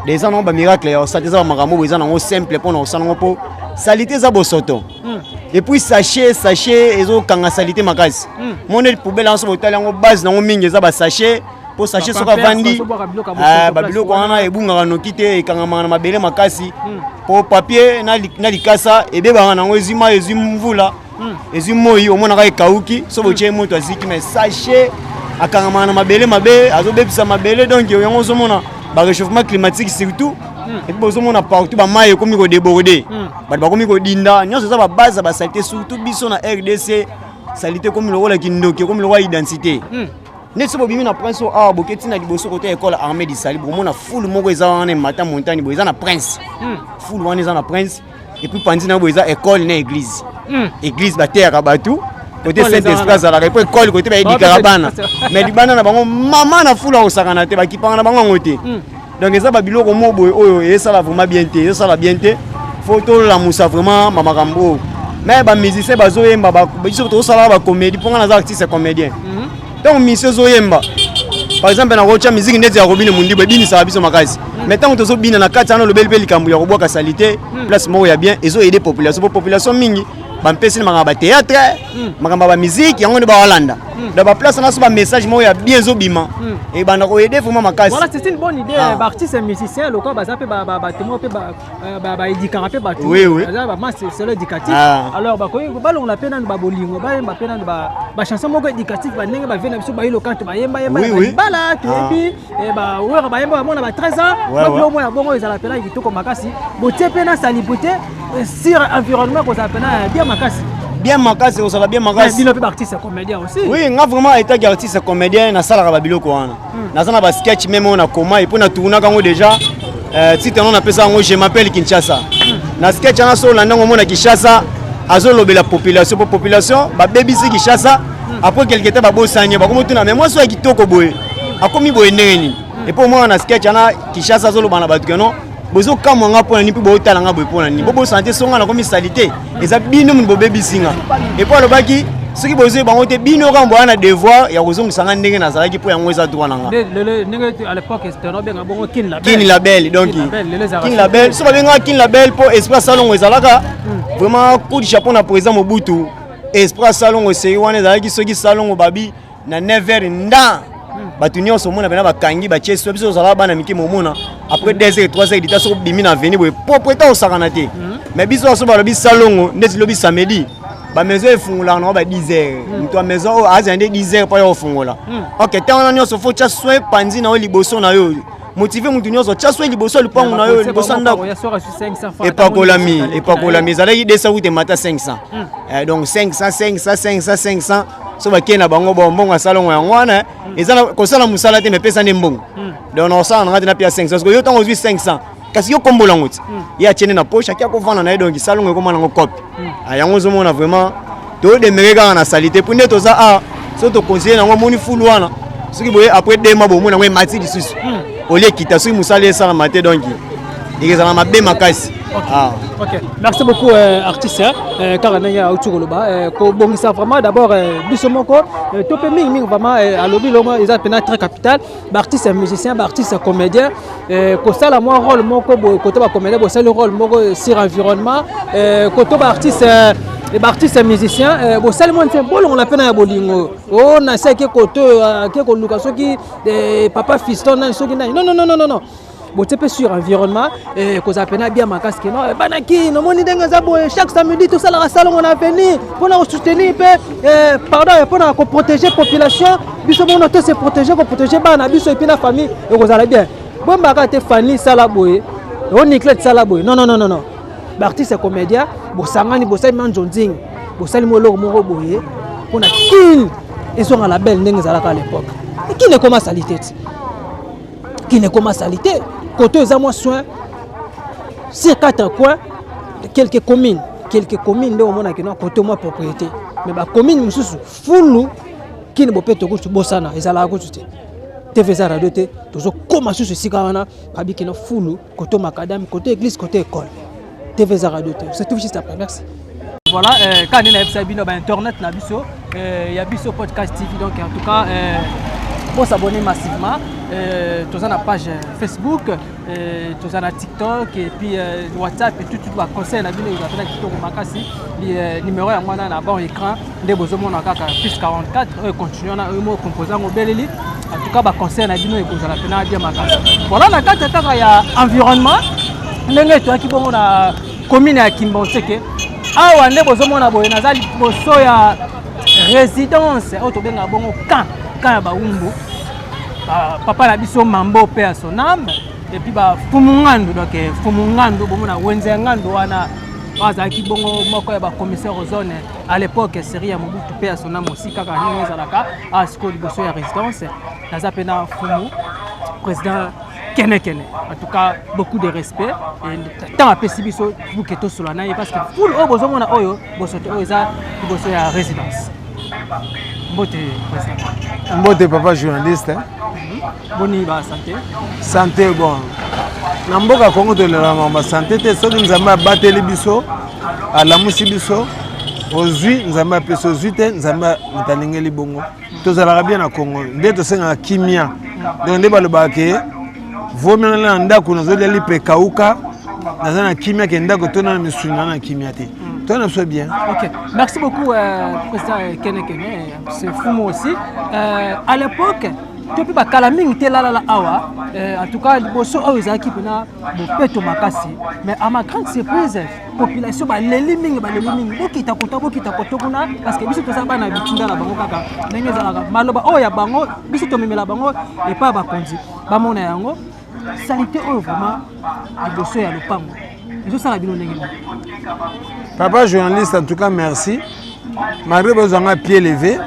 Eza nango bamiracle ya kosala te, eza bamakambo boye eza nango simple mpona kosala yango, mpo saleté eza bosoto. Et puis sachet ezokanga saleté makasi. Moni poubelle yango, so botali yango, base nango mingi eza basachet, mpo sachet soki avandi, babiloko wana ebungaka noki te, ekangamaka na mabele makasi, mpo papier na likasa ebebaka nango, ezwi mai, ezwi mvula, ezwi moi, omonaka ekauki. So botie moto aziki, mais sachet akangamaka na mabele mabe, azobebisa mabele. Donc yango ozomona baréchauffement climatique surtout, et puis bozomona partout bamai ekomi kodéborde, bato bakomi kodinda. Nyonso eza babase ya basaleté. Surtout biso na RDC, saleté ekomi lokola kindoki, ekomi lokola identité. Neti so bobimi na Prince oyo awa, boketi na liboso kote ekole Armée du Salut, bokomona fulu moko eza wana, emata montagne boye, eza na Prince. Fulu wana eza na Prince, et puis panzi na boye eza école na église. Église bateyaka bato kote Saint Esprit azalaka, et puis école kote bayedikaka bana. Mais libanda na bango, mama na fulu akosakana te, bakipanga na bango yango te. Donc eza babiloko mo boye oyo esala vraiment bien te, ezosala bien te. Faut tolamusa vraiment bamakambo oyo. Mais bamusicien bazoyemba, biso tozosala bacomédie, mpo nga naza artiste comédien. Ntango musicien ozoyemba, par exemple nakotya musique ndeti ya Robinho Mundibu, ebinisaka biso makasi. Mais ntango tozobina na kati wana, olobeli mpe likambo ya kobwaka saleté place moko ya bien, ezoaider population, mpo population mingi bampesi na makambo ya batéâtre, makambo ya bamusique, yango nde bawalanda. Donc baplace wana so bamessage moko ya bien ezobima, ebanda koaider vraiment makasi. Voilà, c'est une bonne idée. Baartiste musicien lokola baza mpe bato moko mpe baédikaka mpe bato, baza bamasse selo éducatif. Alors bakoki balongola mpe nanu babolingo, bayemba mpe nanu bachanson moko éducatif, bandenge bavie na biso bayilo kanto bayembayemba libala, toyebi bawera bayemba bamona ba 13 ans. Biloko moko ya bongo ezala mpena kitoko makasi. Botie mpe na salubrité sur environnement, kozala mpena bien makasi. Bien makasi, kozala bien makasi. Bino mpe baartiste comédien aussi. Oui, nga vraiment etaki artiste comédien, nasalaka babiloko wana. Naza na basketch même oyo nakoma, et puis natournaka yango déjà. Titre yango napesa yango "Je m'appelle Kinshasa". Na sketch wana, so olanda yango, omona Kinshasa azolobela population, mpo population babebisi Kinshasa. Après quelque temps babosani, bakomotuna: "Mais mwasi oyo ya kitoko boye akomi boye ndenge nini?" Et puis omona na sketch wana Kinshasa azoloba na bato keno: "Bozokamwa nga mpo na nini? Mpe bootala nga boye mpo na nini? Bobosana te, songa nakomi saleté, eza bino moni bobebisi nga." Et puis alobaki: "Soki bozwi bango te, bino kaka boya na devoir ya kozongisa nga ndenge nazalaki, mpo yango eza droit na nga." Ndenge à l'époque obenga bongo Kin Label. Kin Label. Donc Kin Label, so babengaka Kin Label mpo esprit salongo ezalaka vraiment. Coup de chapeau na président Mobutu. Esprit salongo eseri wana ezalaki, soki salongo babi na 9 heures nda bato nyonso omona mpena bakangi batie so. Biso tozalaka bana mike, momona après 2 heures, 3 heures dita, soki obimi na avenue boye, propre ta osakana te. Mais biso aso balobi salongo ndeti lobi samedi, bamaison efungolaka nango ba 10 heures. Moto ya maison oyo azala nde 10 heures mpo ya kofungola. Ok, ntango wana nyonso faut tia soin panzi na yo, liboso na yo, motive motu nyonso, tia soin liboso ya lupango na yo, liboso ya ndako. Epakolami, epakolami ezalaki 200, kuta emata 500. Donc 500, 500, 500, 500. So bakei na bango, bon, mbongo asalongo yango wana eza kosala mosala te, mepesa nde mbongo. Donc na kosala nanga te, napia 500, parce que yo ntango ozwi 500, kasi yo kombola yango ti ye atiene na poche, aki akovanda na ye. Donc salongo ekoma nango cope yango. Ozomona vraiment todemere kaka na saleté, mpo nde toza a so toconsidere nango. Omoni fulu wana, soki boye après 2 mois, bomona yango emati lisusu olie ekita. Soki mosala esalama te, donc ekezala mabe makasi. Ah. Ok, merci beaucoup artiste. Kaka ndenge auti koloba, kobongisa vraiment d'abord biso moko, to mpe mingimingi vraiment alobi longo eza mpena très capital. Baartiste musicien, baartiste comédien, kosala mwa rôle moko boye. Koto bacomédien bosali rôle moko sur environnement, koto baartiste musicien bosali mwa nse bolongola mpe na ya bolingo o na se ake koto ake koluka soki papa fiston nani, soki nani. Non, non, non, non, non, botie mpe sur environnement, kozala mpena bien makasi. Keno banaki nomoni ndenge eza boye, chaque samedi tosalaka salongo na avenir mpona kosoutenir mpe, pardon, mpona koprotéger population. Biso mono to se protéger, koprotéger bana na biso et puis na famille, ekozala bien. Boyembaka te Fani sala boye, o Niclet sala boye. Non, non, non, non, non. Baartiste comédien bosangani, bosali ma nzonzingi, bosali mo eloko moko boye mpona Kine ezonga la belle ndenge ezalaka à l'époque. Kine ekoma saleté ti, Kine ekoma saleté. Koto eza mwa soin sur quatre coins, quelques communes, quelques communes nde omonaki no kote mwa propriété, mais bacommune mosusu fulu. Kini bopeto kutu bosana ezalaka kutu te, TV eza radio te. Tozokóma susu esika wana babikino fulu, koto makadame, koto église, koto école. TV eza radio te. C'est tout juste après. Merci. Voilà, euh, quand on a bino ba internet na biso, euh, ya biso podcast TV donc en tout cas euh, pour s'abonner massivement, euh, toza na page Facebook, euh, toza na TikTok et puis euh, WhatsApp et tout tout ba conseil na bino ezala kitoko makasi. Euh, numéro ya mwana na bon écran nde bozomona kaka plus 44 oyo continue wana oyo moko composant yango obeleli en tout cas baconseil na bino ekozala mpena bien makasi voilà na kati kaka ya environnement ndenge toyaki bongo na commune ya kimbanseke awa nde bozomona boye naza liboso ya résidence oyo tobengaka bongo camp camp ya bawumbu papa na biso mambo mpe ya son âme et puis bafumu ngandu donc eh, fumu ngandu bomona wenze ya ngandu wana oyo azalaki bongo moko ya bacommissaire aux zone à l'époque série ya mobutu mpe ya sona mosi kaka ndenge ezalaka awa sikoyo liboso ya résidence naza mpe na fumu président kenekene en tout cas beaucoup de respect ntango apesi biso buke tosola na ye parce que foule oyo bozomona oyo bosoto oyo eza liboso ya résidence mbote président mbote papa journaliste boni ba santé santé bon na mboka kongo tolelaka makambo ya sante te soki nzambe abateli biso alamusi biso ozwi nzambe apesi ozwi te nzambe moto alingeli bongo tozalaka bien na kongo nde tosengaka kimia donc nde balobaka ke vomi na ndako nazolia lipa ekauka naza na kimia ke ndako tona na misuni na na kimia te tona na biso bien. Ok, merci beaucoup euh, président Kene Kene, c'est Fumo aussi. Euh, à l'époque, to mpe bakala mingi te lalala awa euh, en tout cas liboso oyo ezalaki mpena bopeto makasi mais à ma grande surprise population baleli mingi baleli mingi bokita kota bokita koto kuna parce que biso toza bana bitinda na bango kaka ndenge ezalaka maloba oyo ya bango biso tomemela bango epai ya bakonzi bamona yango salite oyo vraiment liboso ya lopango ezosala bino ndenge nini? Papa journaliste, en tout cas merci. Malgré bozwanga pied levé,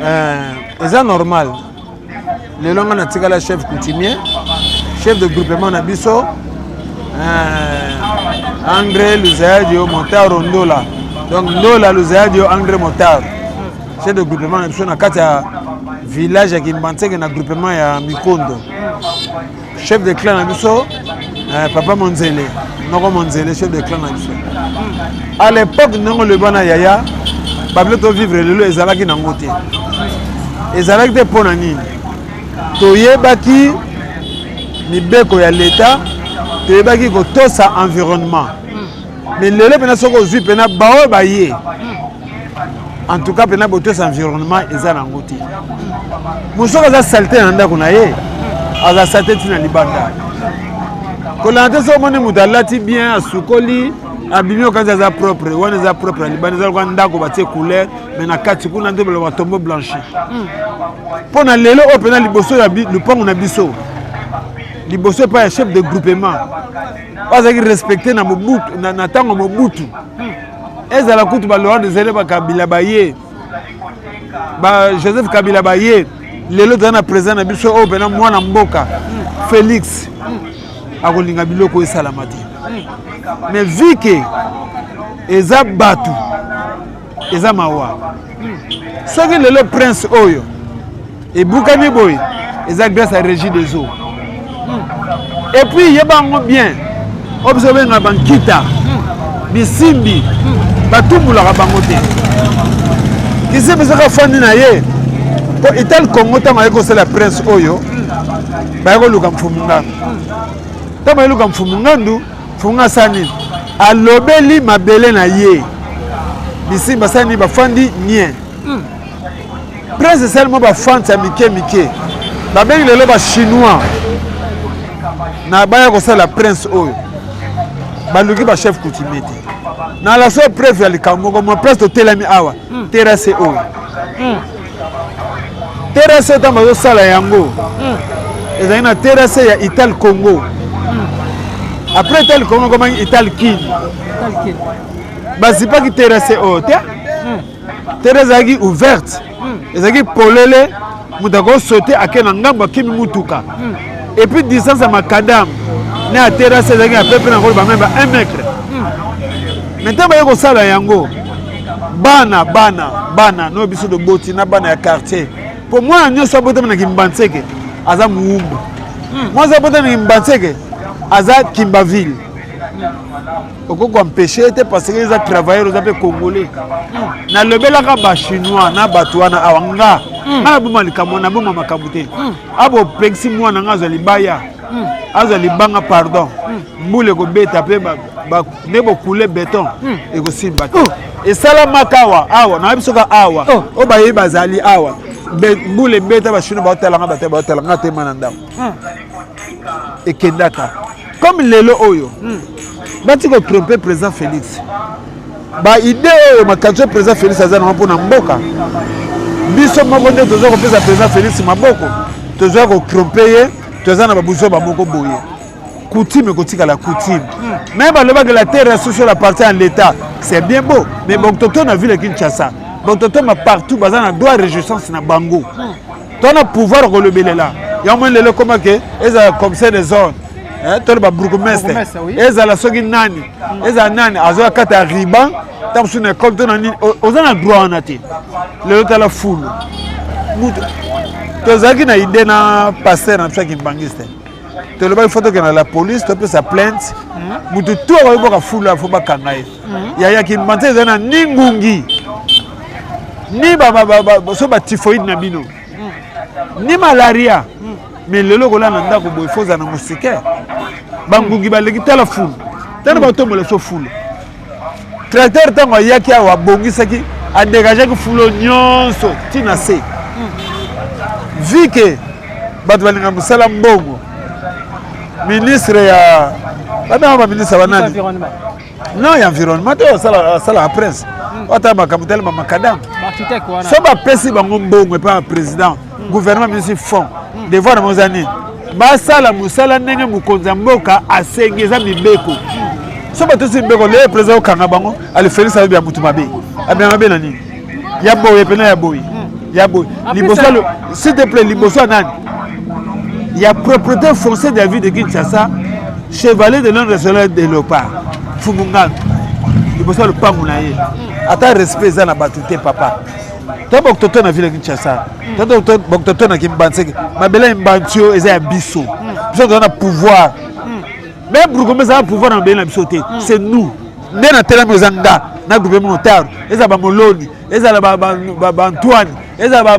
euh, eza normal. Lelo nga natikala chef coutumier, chef de groupement na biso, euh, André Luzayadio Motaro Ndola. Donc Ndola Luzayadio André Motaro. Chef de groupement na biso na kati ya village ya Kimbanseke na groupement ya Mikondo. Chef de clan na biso eh, papa Monzele, noko Monzele chef de clan na biso. À l'époque ndenge olobi wana yaya, babilo to vivre lelo ezalaki nango te. Ezalaki te mpo na nini? Toyebaki mibeko ya leta, toyebaki kotosa environnement. Mais lelo mpena soki ozwi mpena baoyo baye en tout cas mpena botosa environnement eza nango te. Mosoki aza salite na ndako na ye, aza salite ntina libanda. Kolanda te soki omoni moto alati bien, asukoli, abimi okanisi aza propre, wana eza propre ya libanda, eza lokola ndako batie couleur, mais na kati kuna nde baloba tombeau blanchi. Mpo na lelo oyo mpena liboso ya lopango na biso, liboso epai ya chef de groupement oyo azalaki respecte na Mobutu, na ntango Mobutu, ezala kutu ba Laurent Désiré ba Kabila baye, ba Joseph Kabila baye, lelo toza na président na biso oyo mpena mwana mboka Félix akolinga biloko esalama te. Mais vu que eza bato, eza mawa. Soki lelo prince oyo ebukani boye, eza grâce à régie des eaux. Et puis yeba yango bien, oyo biso obengaka bankita bisimbi, batumbulaka bango te. Kisimbi soki afandi na ye po Ital Congo, ntango aye kosala prince oyo, baye koluka mfumu ngandu. Ntango baye luka mfumu ngandu, mfumu ngandu asala nini? Alobeli mabele na ye, bisimbi basala nini? Bafandi nie. Prince esali mwa bafante ya mike mike, babengi lelo bachinois na baya kosala prince oyo, baluki bachef coutumier te. Na la seule preuve ya likambo moko, mwa place totelami awa, terrasse oyo, terrasse oyo ntango bazosala yango, ezali na terrasse ya Ital Congo. Après Ital Congo ekomaki Ital Kin. Bazipaki terrasse oyo te, terrasse ezalaki ouverte, ezalaki polele, moto akosote ake na ngambo, akimi mutuka. Et puis distance ya macadam na ya terrasse ezalaki ya pepe na koloba meme ba 1 mètre. Mais ntango baye kosala yango, bana bana bana no biso toboti na bana ya quartier, mpo mwana nyonso abotami na Kimbanseke aza muwumbu, mwasi abotami na Kimbanseke aza Kimbaville. Okoki koempêche ye te parce que eza travailleur, oza mpe congolais. Nalobelaka bachinois na bato wana awa, nga nga naboma likambo, naboma makambo te. Abopekisi mwana nga azwa libaya, azwa libanga, pardon, mbula ekobeta mpe nde bokule beton ekosimba te. Esalamaka awa, awa nayebi soka awa oyo bayebi bazali awa. Mbula ebeta, bachinois baotalanga, bato baotalanga tema na ndako ekendaka. Comme lelo oyo bati kotrompe président Félix, baide oyo makanisi oyo président Félix aza nango mpona mboka, biso moko nde toza kopesa président Félix maboko, toza kotrompe ye, toza na babuzoba moko boye. Coutume ekotikala coutume. Mais balobaki la terre sous-sol appartient à l'État, c'est bien beau, mais bototo na ville ya Kinshasa, bototo ma partout baza na droit réjouissance na bango. To na pouvoir kolobelela yango. Moi lelo ekoma ke ezala commissaire de zone, to babourgmestre, ezala soki nani, ezala nani, azoya kata ya ruban ntango mosusu na ekole to na nini, oza na droit wana te. Lelo tala fulu mutu. Tozalaki na idée na pasteur na biso ya kimbangiste, tolobaki fo tokende na la police, topesa plainte. Mutu tu akoki fulu, fo bakanga ye. Yaya kimbanzi ezali na ni ngungi, ni so batyphoïde na bino, ni malaria. Mais lelo kolala na ndako boye, fo ozala na moustiquaire, bangungi baleki. Tala fulu, tala batombola so fulu. Tracteur ntango ayaki awa, abongisaki, adégageaki fulu nyonso ntina se vi ke bato balinga mosala mbongo. Ministre ya babengaka baministre banani? Non, ya environnement te, asalaka prince ata makambo telema makadam. So bapesi bango mbongo epai ya président, gouvernement ministre fond, devoir na bango eza nini? Basala mosala ndenge mokonzi ya mboka asengi, eza mibeko. So batosi mibeko, leye président okanga bango. Ale Félix ayebi ya motu mabe, abia mabe na nini ya boye pena ya boye ya boye. Liboso, s'il te plaît, liboso ya nani? Ya propriété foncière de la ville de Kinshasa, chevalier de l'ordre national de léopard Fumungano, liboso ya lopango na ye, ata respect eza na bato te. Papa, to bokototo na ville ya Kinshasa, to bokototo na Kimbanseke, mabele ya Mbantio eza ya biso. Biso toza na pouvoir, mais bourgmestre aza na pouvoir na mabele na biso te. C'est nous nde na telami, eza nga na groupe motard, ezala bamoloni, ezala baantoine, ezala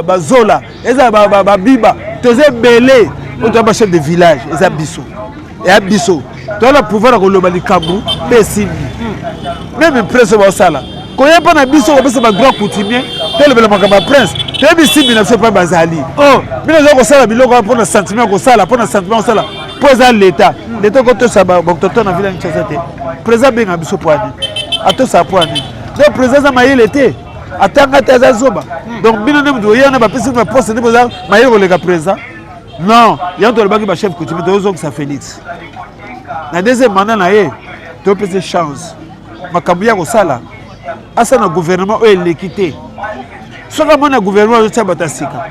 bazola, ezala babiba, toza ebele oyo toza bachef de village. Eza biso, eya biso toza na pouvoir ya koloba likambo mpe esimbi. Même prince oyo baosala koya mpo na biso kopesa badroit coutumier, tolobela makambo ya prince, toyebi simbi na biso mpe bazali. Bino oza kosala biloko wana mpona sentiment ya kosala, mpona sentiment kosala, mpo eza leta. Leta okotosa bototo na ville ya Kinshasa te. Président abenga biso po ani atosaka po ani? Donc président aza mayele te, atanga te, aza zoba. Donc bino nde moto oye wana, bapesi bino baposte, nde boza mayele koleka président? Non. Yango tolobaki bachef coutumier, tozongisa Félix na deuxième mandat na ye, topesa chance. Makambo ya kosala, asala na gouvernement oyo eleki te. Soki amoni na gouvernement azotia bato ya sika,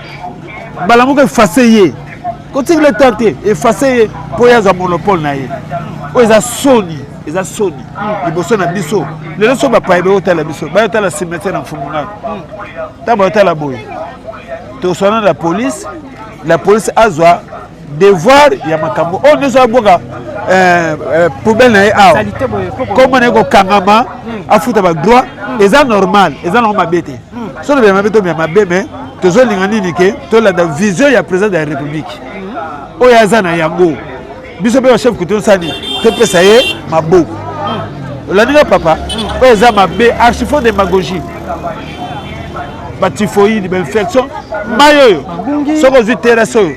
mbala moko efase ye, kotikela temps te, efase ye mpo ye azwa monopole na ye. Oyo eza soni, eza soni liboso na biso. Lelo so bapaya bayotala biso, bayotala cimetière na Mfumu Ngaka, ntango bayotala boye, toswana na police. La police azwa devoir ya makambo oyo nyonso, abwaka poubelle na ye awa, kombo na ye kokangama, afuta badroit. Eza normal, eza nango mabe te. So tobela mabe, tobela mabe, mais tozolinga nini? Ke tolanda vision ya président de la République oyo aza na yango. Biso mpe bachef coutumier osani, topesa ye maboko. Olandi nga papa? Oyo eza mabe, archifaux démagogie. Batyphoïde, bainfection, mai oyo soki ozwi terrasse oyo,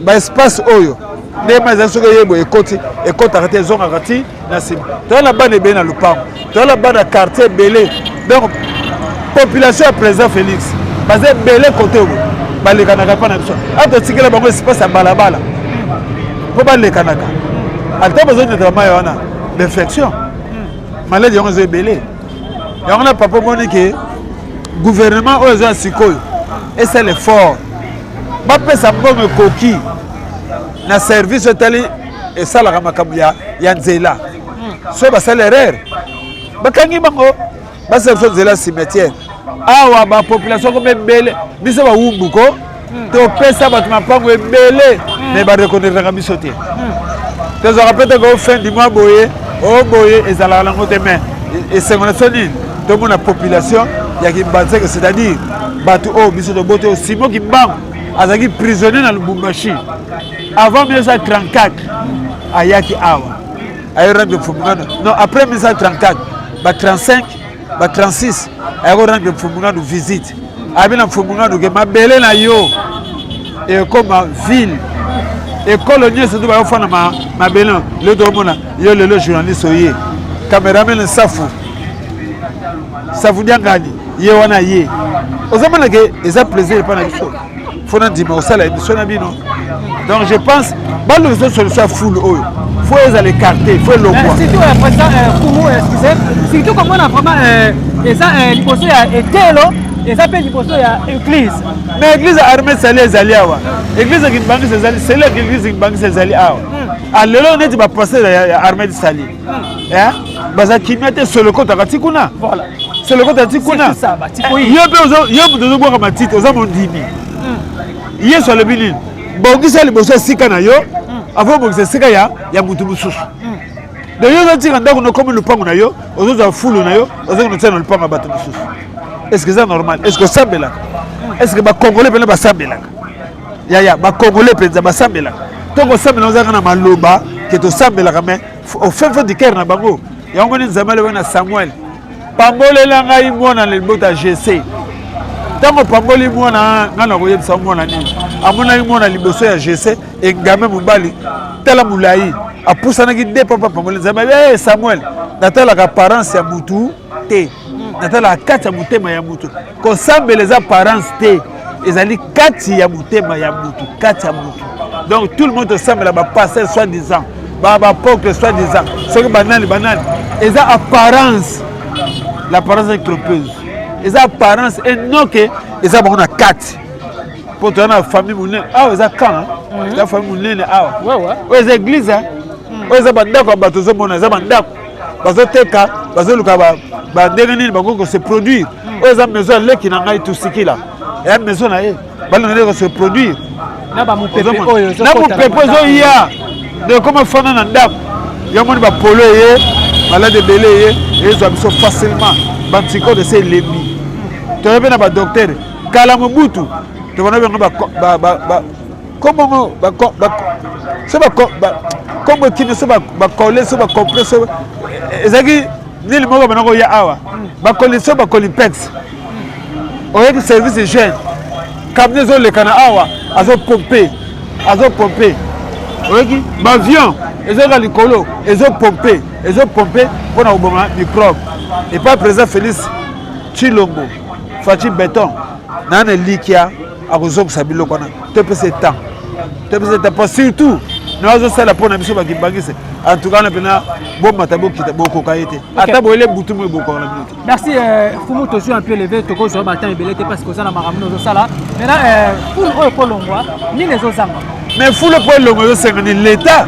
baespace oyo nde mai ezali, soki eyebo ekoti, ekotaka te, ezongaka ti na nsima. Toza na bana ebele na lopango, toza na bana quartier ebele. Donc population ya président Félix baza ebele kote oyo balekanaka mpa na biso. A totikela bango espace ya balabala mpo balekanaka, ata bazonetela mai wana, l'infection, maladi yango eza ebele. Yango na papa omoni ke gouvernement oyo eza ya sikoyo esala effort, bapesa mbongo ekoki na service etali esalaka makambo ya nzela. So basala erreur, bakangi bango, basala biso nzela cimetière awa. Bapopulation koma ebele, biso bawumbu ko topesa bato mapango ebele, mais bareconnaîtraka biso te. Tozwaka mpe te ko fin du mois boye o boye ezalaka nango te, mais esengo na biso nini? Tomona population ya Kimbanseke, c'est-à-dire bato oyo biso toboti oyo Simon Kimbangu azalaki prisonnier na Lubumbashi avant 1934, ayaki awa aye rendre Mfumu Ngandu. Non, après 1934, ba 35, ba 36, ayaki korendre Mfumu Ngandu visite. Abi na Mfumu Ngandu ke mabele na yo ekoma ville, ekolo nyonso to bayofanda mabele. Lelo tokomona yo lelo journaliste oye, cameraman Safu Safu Diangani ye wana ye ozomona ke eza plaisir epai na biso fo na ndima kosala émission na bino. Donc je pense baluka solution ya fulu oyo, fo ezala écarté, fo elongwa. Surtout président Kumu, excusez, surtout komona vraiment eza liboso ya etelo, eza mpe liboso ya église. Mais église ya Armée Sali ezali awa, église ya Kimbangisa ezali seli, église ya Kimbangisa ezali awa. Alelo neti bapasteur ya Armée de Sali baza kimia te, solo ekotaka ti kuna, solo ekotaka ti kuna. Yo mpe yo moto ozobwaka matiti, oza mondimi. Yesu alobi nini? Bongisa liboso esika na yo avant obongisa esika ya motu mosusu. Donc yo ozotika ndako nokomi lupango na yo, ozozwa fulu na yo, ozokende otia na lupango ya bato mosusu. Est ce que eza normal? Est ce que osambelaka? Est ce que bacongolais mpena basambelaka? Yaya, bacongolais mpenza basambelaka to kosambela ozalaka na maloba ke tosambelaka, mais au fin fond du cœur na bango yango nini? Nzambe alobi na Samuel: "Pambolela ngai mwana na libota Jese. Ntango pamboli mwana, ngai nakoyebisa mwana nini." Amonaki mwana liboso ya Jese, engame mobali, tala molai, apusanaki de papa pamboli. Nzambe abi: "Hey, Samuel, natalaka apparence ya mutu te, natalaka kati ya motema ya mutu." Kosambela eza apparence te, ezali kati ya motema ya mutu, kati ya mutu. Donc tout le monde tosambela, bapasteur soi disant, baapôtre soi disant, soki banani banani, eza apparence. L'apparence est trompeuse, eza apparence enoke eza bango na kati. Mpo toza na famille monene awa, eza camp, eza famille monene awa. Oyo eza église, oyo eza bandako ya bato. Ozomona eza bandako, bazoteka, bazoluka bandenge nini bakoki kose produire. Oyo eza maison ya leki na ngai Tusikila, eya maison na ye, balinga nde kose produire. Na mopepe ezoya nde ekoma fana na ndako. Yamoni bapolo eye, malade ebele eye ezwa biso facilement, bantikode ese elembi. Toye mpe na badocteur kala Mobutu, tobanda bengo kombongo so kombo ekimi, so bakole, so bacompre, so ezalaki nini moko bana koya awa, bakoli so bakolipex. Oyebi service hygiène, camion ezoleka na awa, azopompe, azopompe. Oyoki baavion ezoyoka likolo, ezopompe, ezopompe mpona koboma microbe. Epai président Félix Tshilombo Fatshi Béton naa na elikya akozongisa biloko wana. Topesa temps, topesa temps, po surtout na azosala mpo na biso bakimbangise. En tout cas na mpena bomata bokita, bokoka ye te, ata boyele butu moi bokoka na bino te. Merci Fumu, tozwi un peu levé, tokozwa batemps ebele te parce que oza na makambo nini ozosala maintenant. Fulu oyo kolongwa, nini ezozanga? Mais fulu mpo elongwa ezosenga ni l'état,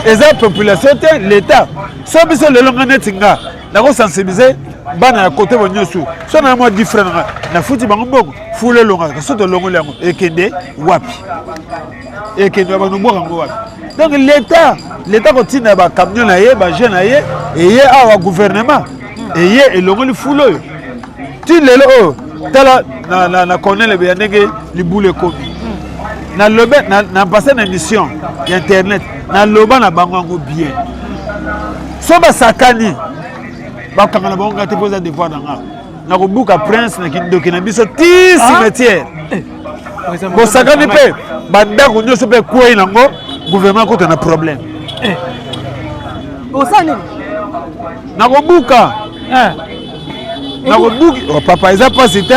eza population te, l'état. So biso lelo nga neti nga nakosensibilize bana ya kote bo nyonso, so na mwa 10 franc nanga nafuti bango mbongo, fulu elongaka. So tolongoli yango, ekende wapi? Ekende banobwaka yango wapi? Donc l'état, l'état kotinda bacamion na ye, bajeune na ye eye awa, gouvernement eye elongoli fulu oyo. Ti lelo oyo tala na, na, na Cornel ya ndenge libulu ekomi. Nalobe na passe na émission ya internet, naloba na bango yango bien. So basakani, bakanga na bango nga te, mpo eza devoir na nga. Nakobuka prince na kindoki na biso ti cimetière. Bosakani mpe bandako nyonso mpe ekwei nango, gouvernement akota na problème. Osala nini? Nakobuka, nakobuki. Oh, papa, eza mpasi te.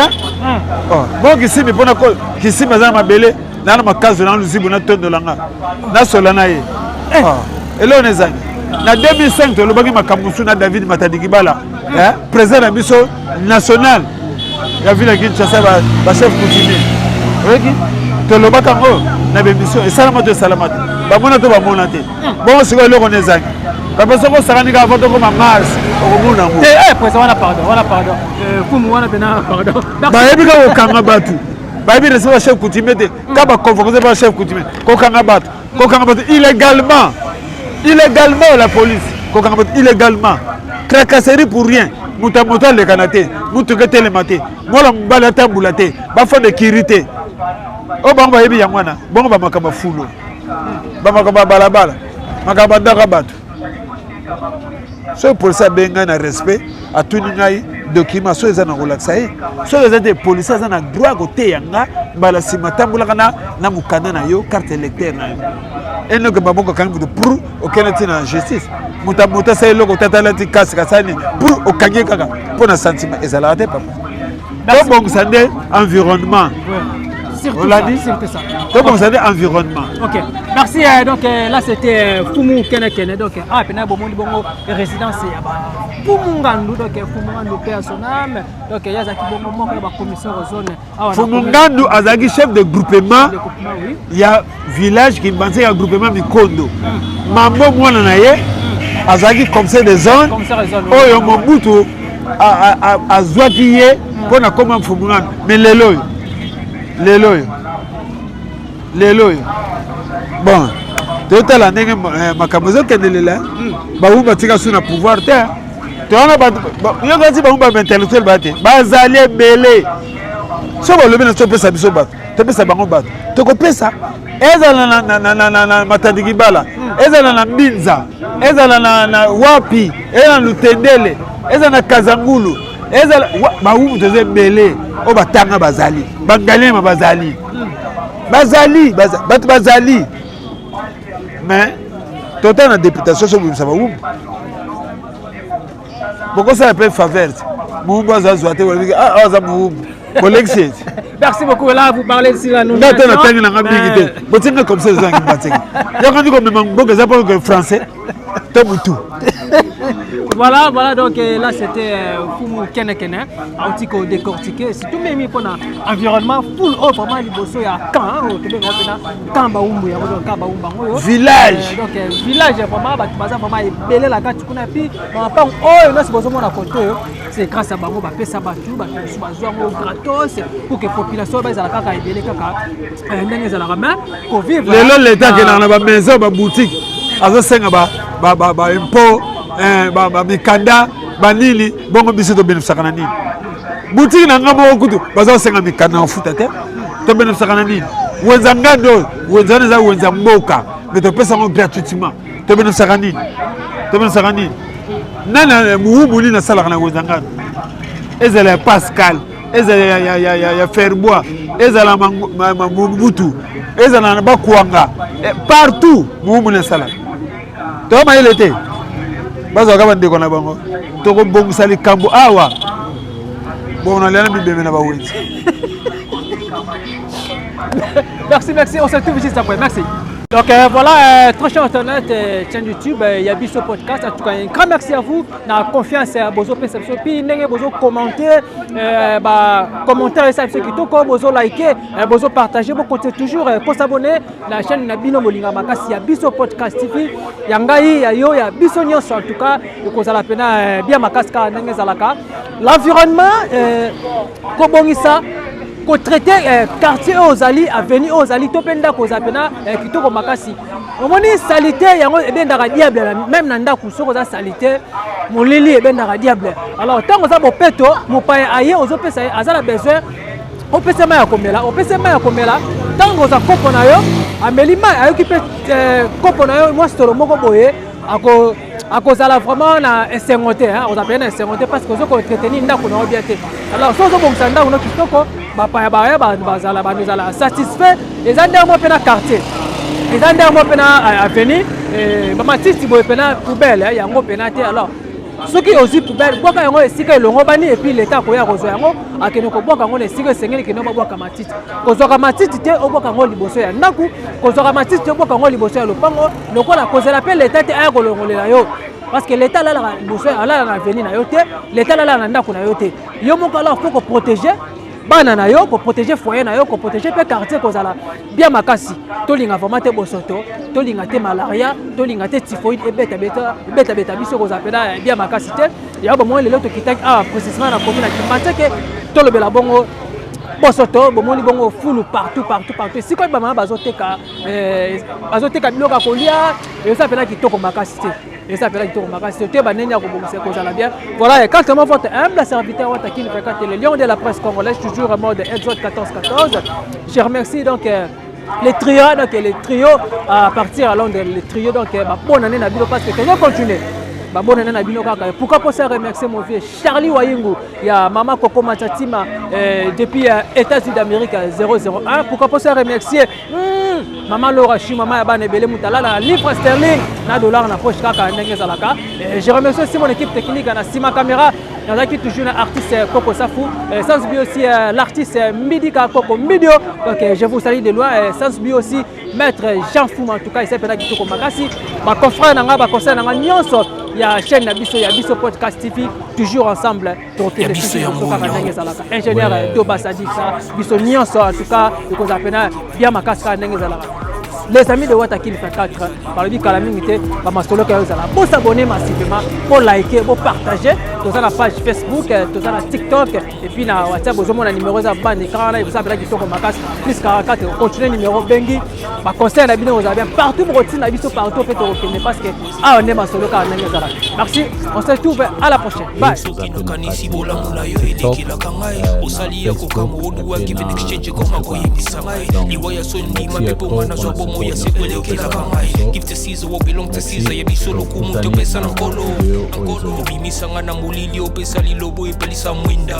Oh, bon, Kisimbi mpona Kisimbi aza na mabele naa na makazo na luzibu, natondola nga nasola na ye. Oh, eloko na ezangi na 2005 tolobaki makambo mosusu na David Matadikibala, président na biso national ya ville ya Kinshasa, bachef coutumier. Oyoki tolobaka yango na bémission, esalama to esalama te, bamona to bamona te. Bongo sikoyo eloko na ezangi, papa, soki osakani kaka po tokoma mars, okomona yango. Président wana pardon, wana pardon, Fumu wana pena pardon. Bayebi kaka kokanga bato, bayebi respect ba chef coutumier te. Ka baconvocation ba chef coutumier, kokanga bato, kokanga bato illégalement. Illégalement la police kokanga bato illégalement, tracasserie pour rien. Moto ya moto alekana te, motuka etelema te, mwana mobali atambola te, bafanda ekiri te. Oyo bango bayebi yango wana, bongo bamakambo ya fulu, bamakambo ya balabala, makambo ya ndako ya bato. Soki polisi abengi ngai na respect, atuni ngai document, soki eza na kolakisa ye, soki eza te, polisi aza na droit ya koteya nga mbala nsima atambolaka na, na mokanda na yo, carte électeur na yo. Enoke maboko akangi moto pour okende ti na justice. Moto moto asali eloko tata alati kasike asali nini pour okangi ye kaka mpo na sentiment ezalaka te papa. Tobongisa nde environnement. Olandi, tobongisa nde environnement. Ok, merci. Donc là c'était Fumu Kene Kene. Donc ah pena bomoni bongo résidence ya ba Fumu Ngandu. Donc Fumu Ngandu paix à son âme. Donc ya zaki bongo moko ya ba commissaire zone. Fumu Ngandu azalaki chef de groupement ya village Kimbanseke ya groupement Mikondo. Mambo mwana na ye azalaki commissaire de zone oyo Mobutu azwaki ye mpo na koma Mfumu Ngandu. Mais lelo oyo, lelo oyo, lelo oyo, bon, totala ndenge makambo ezokendelela. Bango batika su na pouvoir te. Towana bato yoka ti bango baintellectuel baya te, bazali ebele. So balobi na topesa biso bato, topesa bango bato, tokopesa. Ezala na Matadi Kibala, ezala na Mbinza, ezala na wapi, ezala na Lutendele, ezala na Kazangulu, ezala bawumbu, toza ebele. Oyo batanga bazali, bangalema bazali, bazali bato bazali. Mais tota na députation, so bobimisa bawumbu, bokosala mpe faveur te. Mowumbu azazwa te, bolobi ah, aza mowumbu, bolekisi ete. Merci beaucoup. Là, vous parlez sur la Nga te natangi nanga mingi te, botinga comme ça ezangi batiki yoko ndi komema mboka eza mpo français to butu. Voilà, donc là c'était Fumu Kene Kene, auti ko décortiquer, surtout même pour environnement full oh vraiment liboso ya camp, oh tobenga pena camp baumbu ya donc camp baumbu bango. Village. Donc village vraiment bato baza vraiment ebele la kati kuna, puis mapango oyo nyonso bozomona kote oyo, c'est grâce à bango bapesa bato, bato mosusu bazwa yango gratos pour que population bazala kaka ebele kaka ndenge ezalaka, mais kovivre. Lelo leta akendaka na bamaison, baboutique, azosenga baimpôt, bamikanda, banini. Bongo biso tobénéficiaka na nini? Boutique na nga moko kutu baza kosenga mikanda na kofuta te. Tobénéficiaka na nini? Wenza ngando oyo, wenza wana eza wenza mboka, mais topesa yango gratuitement. Tobénéficiaka nini? Tobénéficiaka nini? Nani muwumbu nini asalaka na wenza ngando? Ezala ya Pascal, ezala ya Ferbois, ezala Mobutu, ezala na Bakwanga, partout muwumbu nini asalaka? Toya mayele te, bazwaka bandeko na bango. Tokobongisa likambo awa. Bon, nalia na bibembe na bawenzi. Merci, merci. On se retrouve juste après. Merci. Donc voilà, très cher internaute, chaîne YouTube, ya Biso Podcast. En tout cas, un grand merci à vous. Na confiance, bozo perception, puis ndenge bozo commenter, bah, commentaire ça kitoko, bozo liker, bozo partager, bozo continuer toujours ko s'abonner na chaîne na bino bolinga makasi ya Biso Podcast TV, ya ngai, ya yo, ya biso nyonso. En tout cas, ekozala pena bien makasi kaka ndenge ezalaka. L'environnement, kobongisa, kotraite quartier oyo ozali, avenue oyo ozali, to mpe ndako ozala mpena kitoko makasi. Omoni, saleté yango ebendaka diable. Même na ndako, soki oza saleté, molili ebendaka diable. Alors ntango oza bopeto, mopaya aye, ozopesa ye, aza na besoin, opesa mai ya komela, opesa mai ya komela. Ntango oza kopo na yo, ameli mai, ayoki mpe kopo na yo mwa solo moko boye, ako akozala vraiment na esengo te, akozala mpenza na esengo te, parce que ozo koentretenir ndako na yo bien te. Alors so ozobongisa ndako no kitoko, bapaya baya, bazala bando ezala satisfait. Eza ndenge moko mpe na quartier, eza ndenge moko mpe na avenue, bamatiti boye mpe na poubelle yango mpena te. Alors soki ozwi poubelle, bwaka yango esika elongobani, et puis leta akoya kozwa yango, akende kobwaka yango na esika esengeli. Kende babwaka matiti. Kozwaka matiti te obwaka yango liboso ya ndako, kozwaka matiti te obwaka yango liboso ya lopango. Lokola kozela mpe leta te aya kolongolela yo, parce que leta alalaka liboso, alala na avenue na yo te, leta alalaka na ndako na yo te, yo moko. Alors faut koprotéger bana na yo, koprotéger foyer na yo, koprotéger mpe quartier, kozala bien makasi. Tolinga vraiment te bosoto, tolinga te malaria, tolinga te typhoïde ebetabeta biso, kozala mpena bien makasi te. Yango bomoi lelo tokitaki awa précisément na commune ya Kimbanseke, tolobela bongo. Bosoto, bomoni bongo fulu partout partout partout. Esika oyo bamama bazoteka eh, bazoteka biloko ya kolia, eza mpena kitoko makasi te, eza mpena kitoko makasi te. Toyeba ndenge ya kobongisa, ekozala bien. Voilà, et quant à votre humble serviteur Watakini 24, le lion de la presse congolaise, toujours en mode Exode 14 14. Je remercie donc les trios, donc les trios à partir à Londres, les trios, donc bah, bonne année na bino, parce que toujours continuer. Bah, bonne année na bino kaka. Pourquoi pas ça remercier mon vieux Charlie Wayingu, il y a Mama Coco Machatima depuis États-Unis d'Amérique 001. Pourquoi pas ça remercier Mama Laura Chi, Mama Yabane Ebele Mutalala, livre sterling na dollar na poche kaka ndenge ezalaka. Je remercie aussi mon équipe technique na sima caméra, nazalaki toujours na artiste Coco Safu, sans oublier aussi l'artiste Mbidika Coco Mbidio. Donc je vous salue de loin, sans oublier aussi maître Jean Fouma. En tout cas, eza mpena kitoko makasi. Baconfrère na nga, baconseil na nga nyonso ya chaîne na biso ya Biso Podcast TV, toujours ensemble, tokende kaka ndenge ezalaka. Ingénieur Dobasadisa, biso nyonso, en tout cas ekozala mpena bien makasi kaka ndenge ezalaka. Les amis de Watakili 24 balobi kala mingi te, bamasolo oyo ezala. Bosabonner massivement, bolike, bopartage. Toza na page Facebook, toza na TikTok et puis na WhatsApp. Bozomona numéro eza bande écran wana, eza mpena kitoko makasi, plus 44, continue numéro bengi. Baconseil na bino kozala bien partout, bokotina biso partout mpe tokokende, parce que awa nde masolo kaka ndenge ezalaka. Merci, on se retrouve à la prochaine, bye. Soki nakanisi bolamu na yo elekelaka ngai, osali ya kokamwa, oduwa give and exchange, ekoma koyebisa ngai liwa ya soni, ndima mpe mpo nga nazwa bomo ya seko elekelaka ngai. Give to Caesar what belong to Caesar, ya biso lokumu topesa na Nkolo. Obimisa nga na molili, opesa lilobo, epelisa mwinda.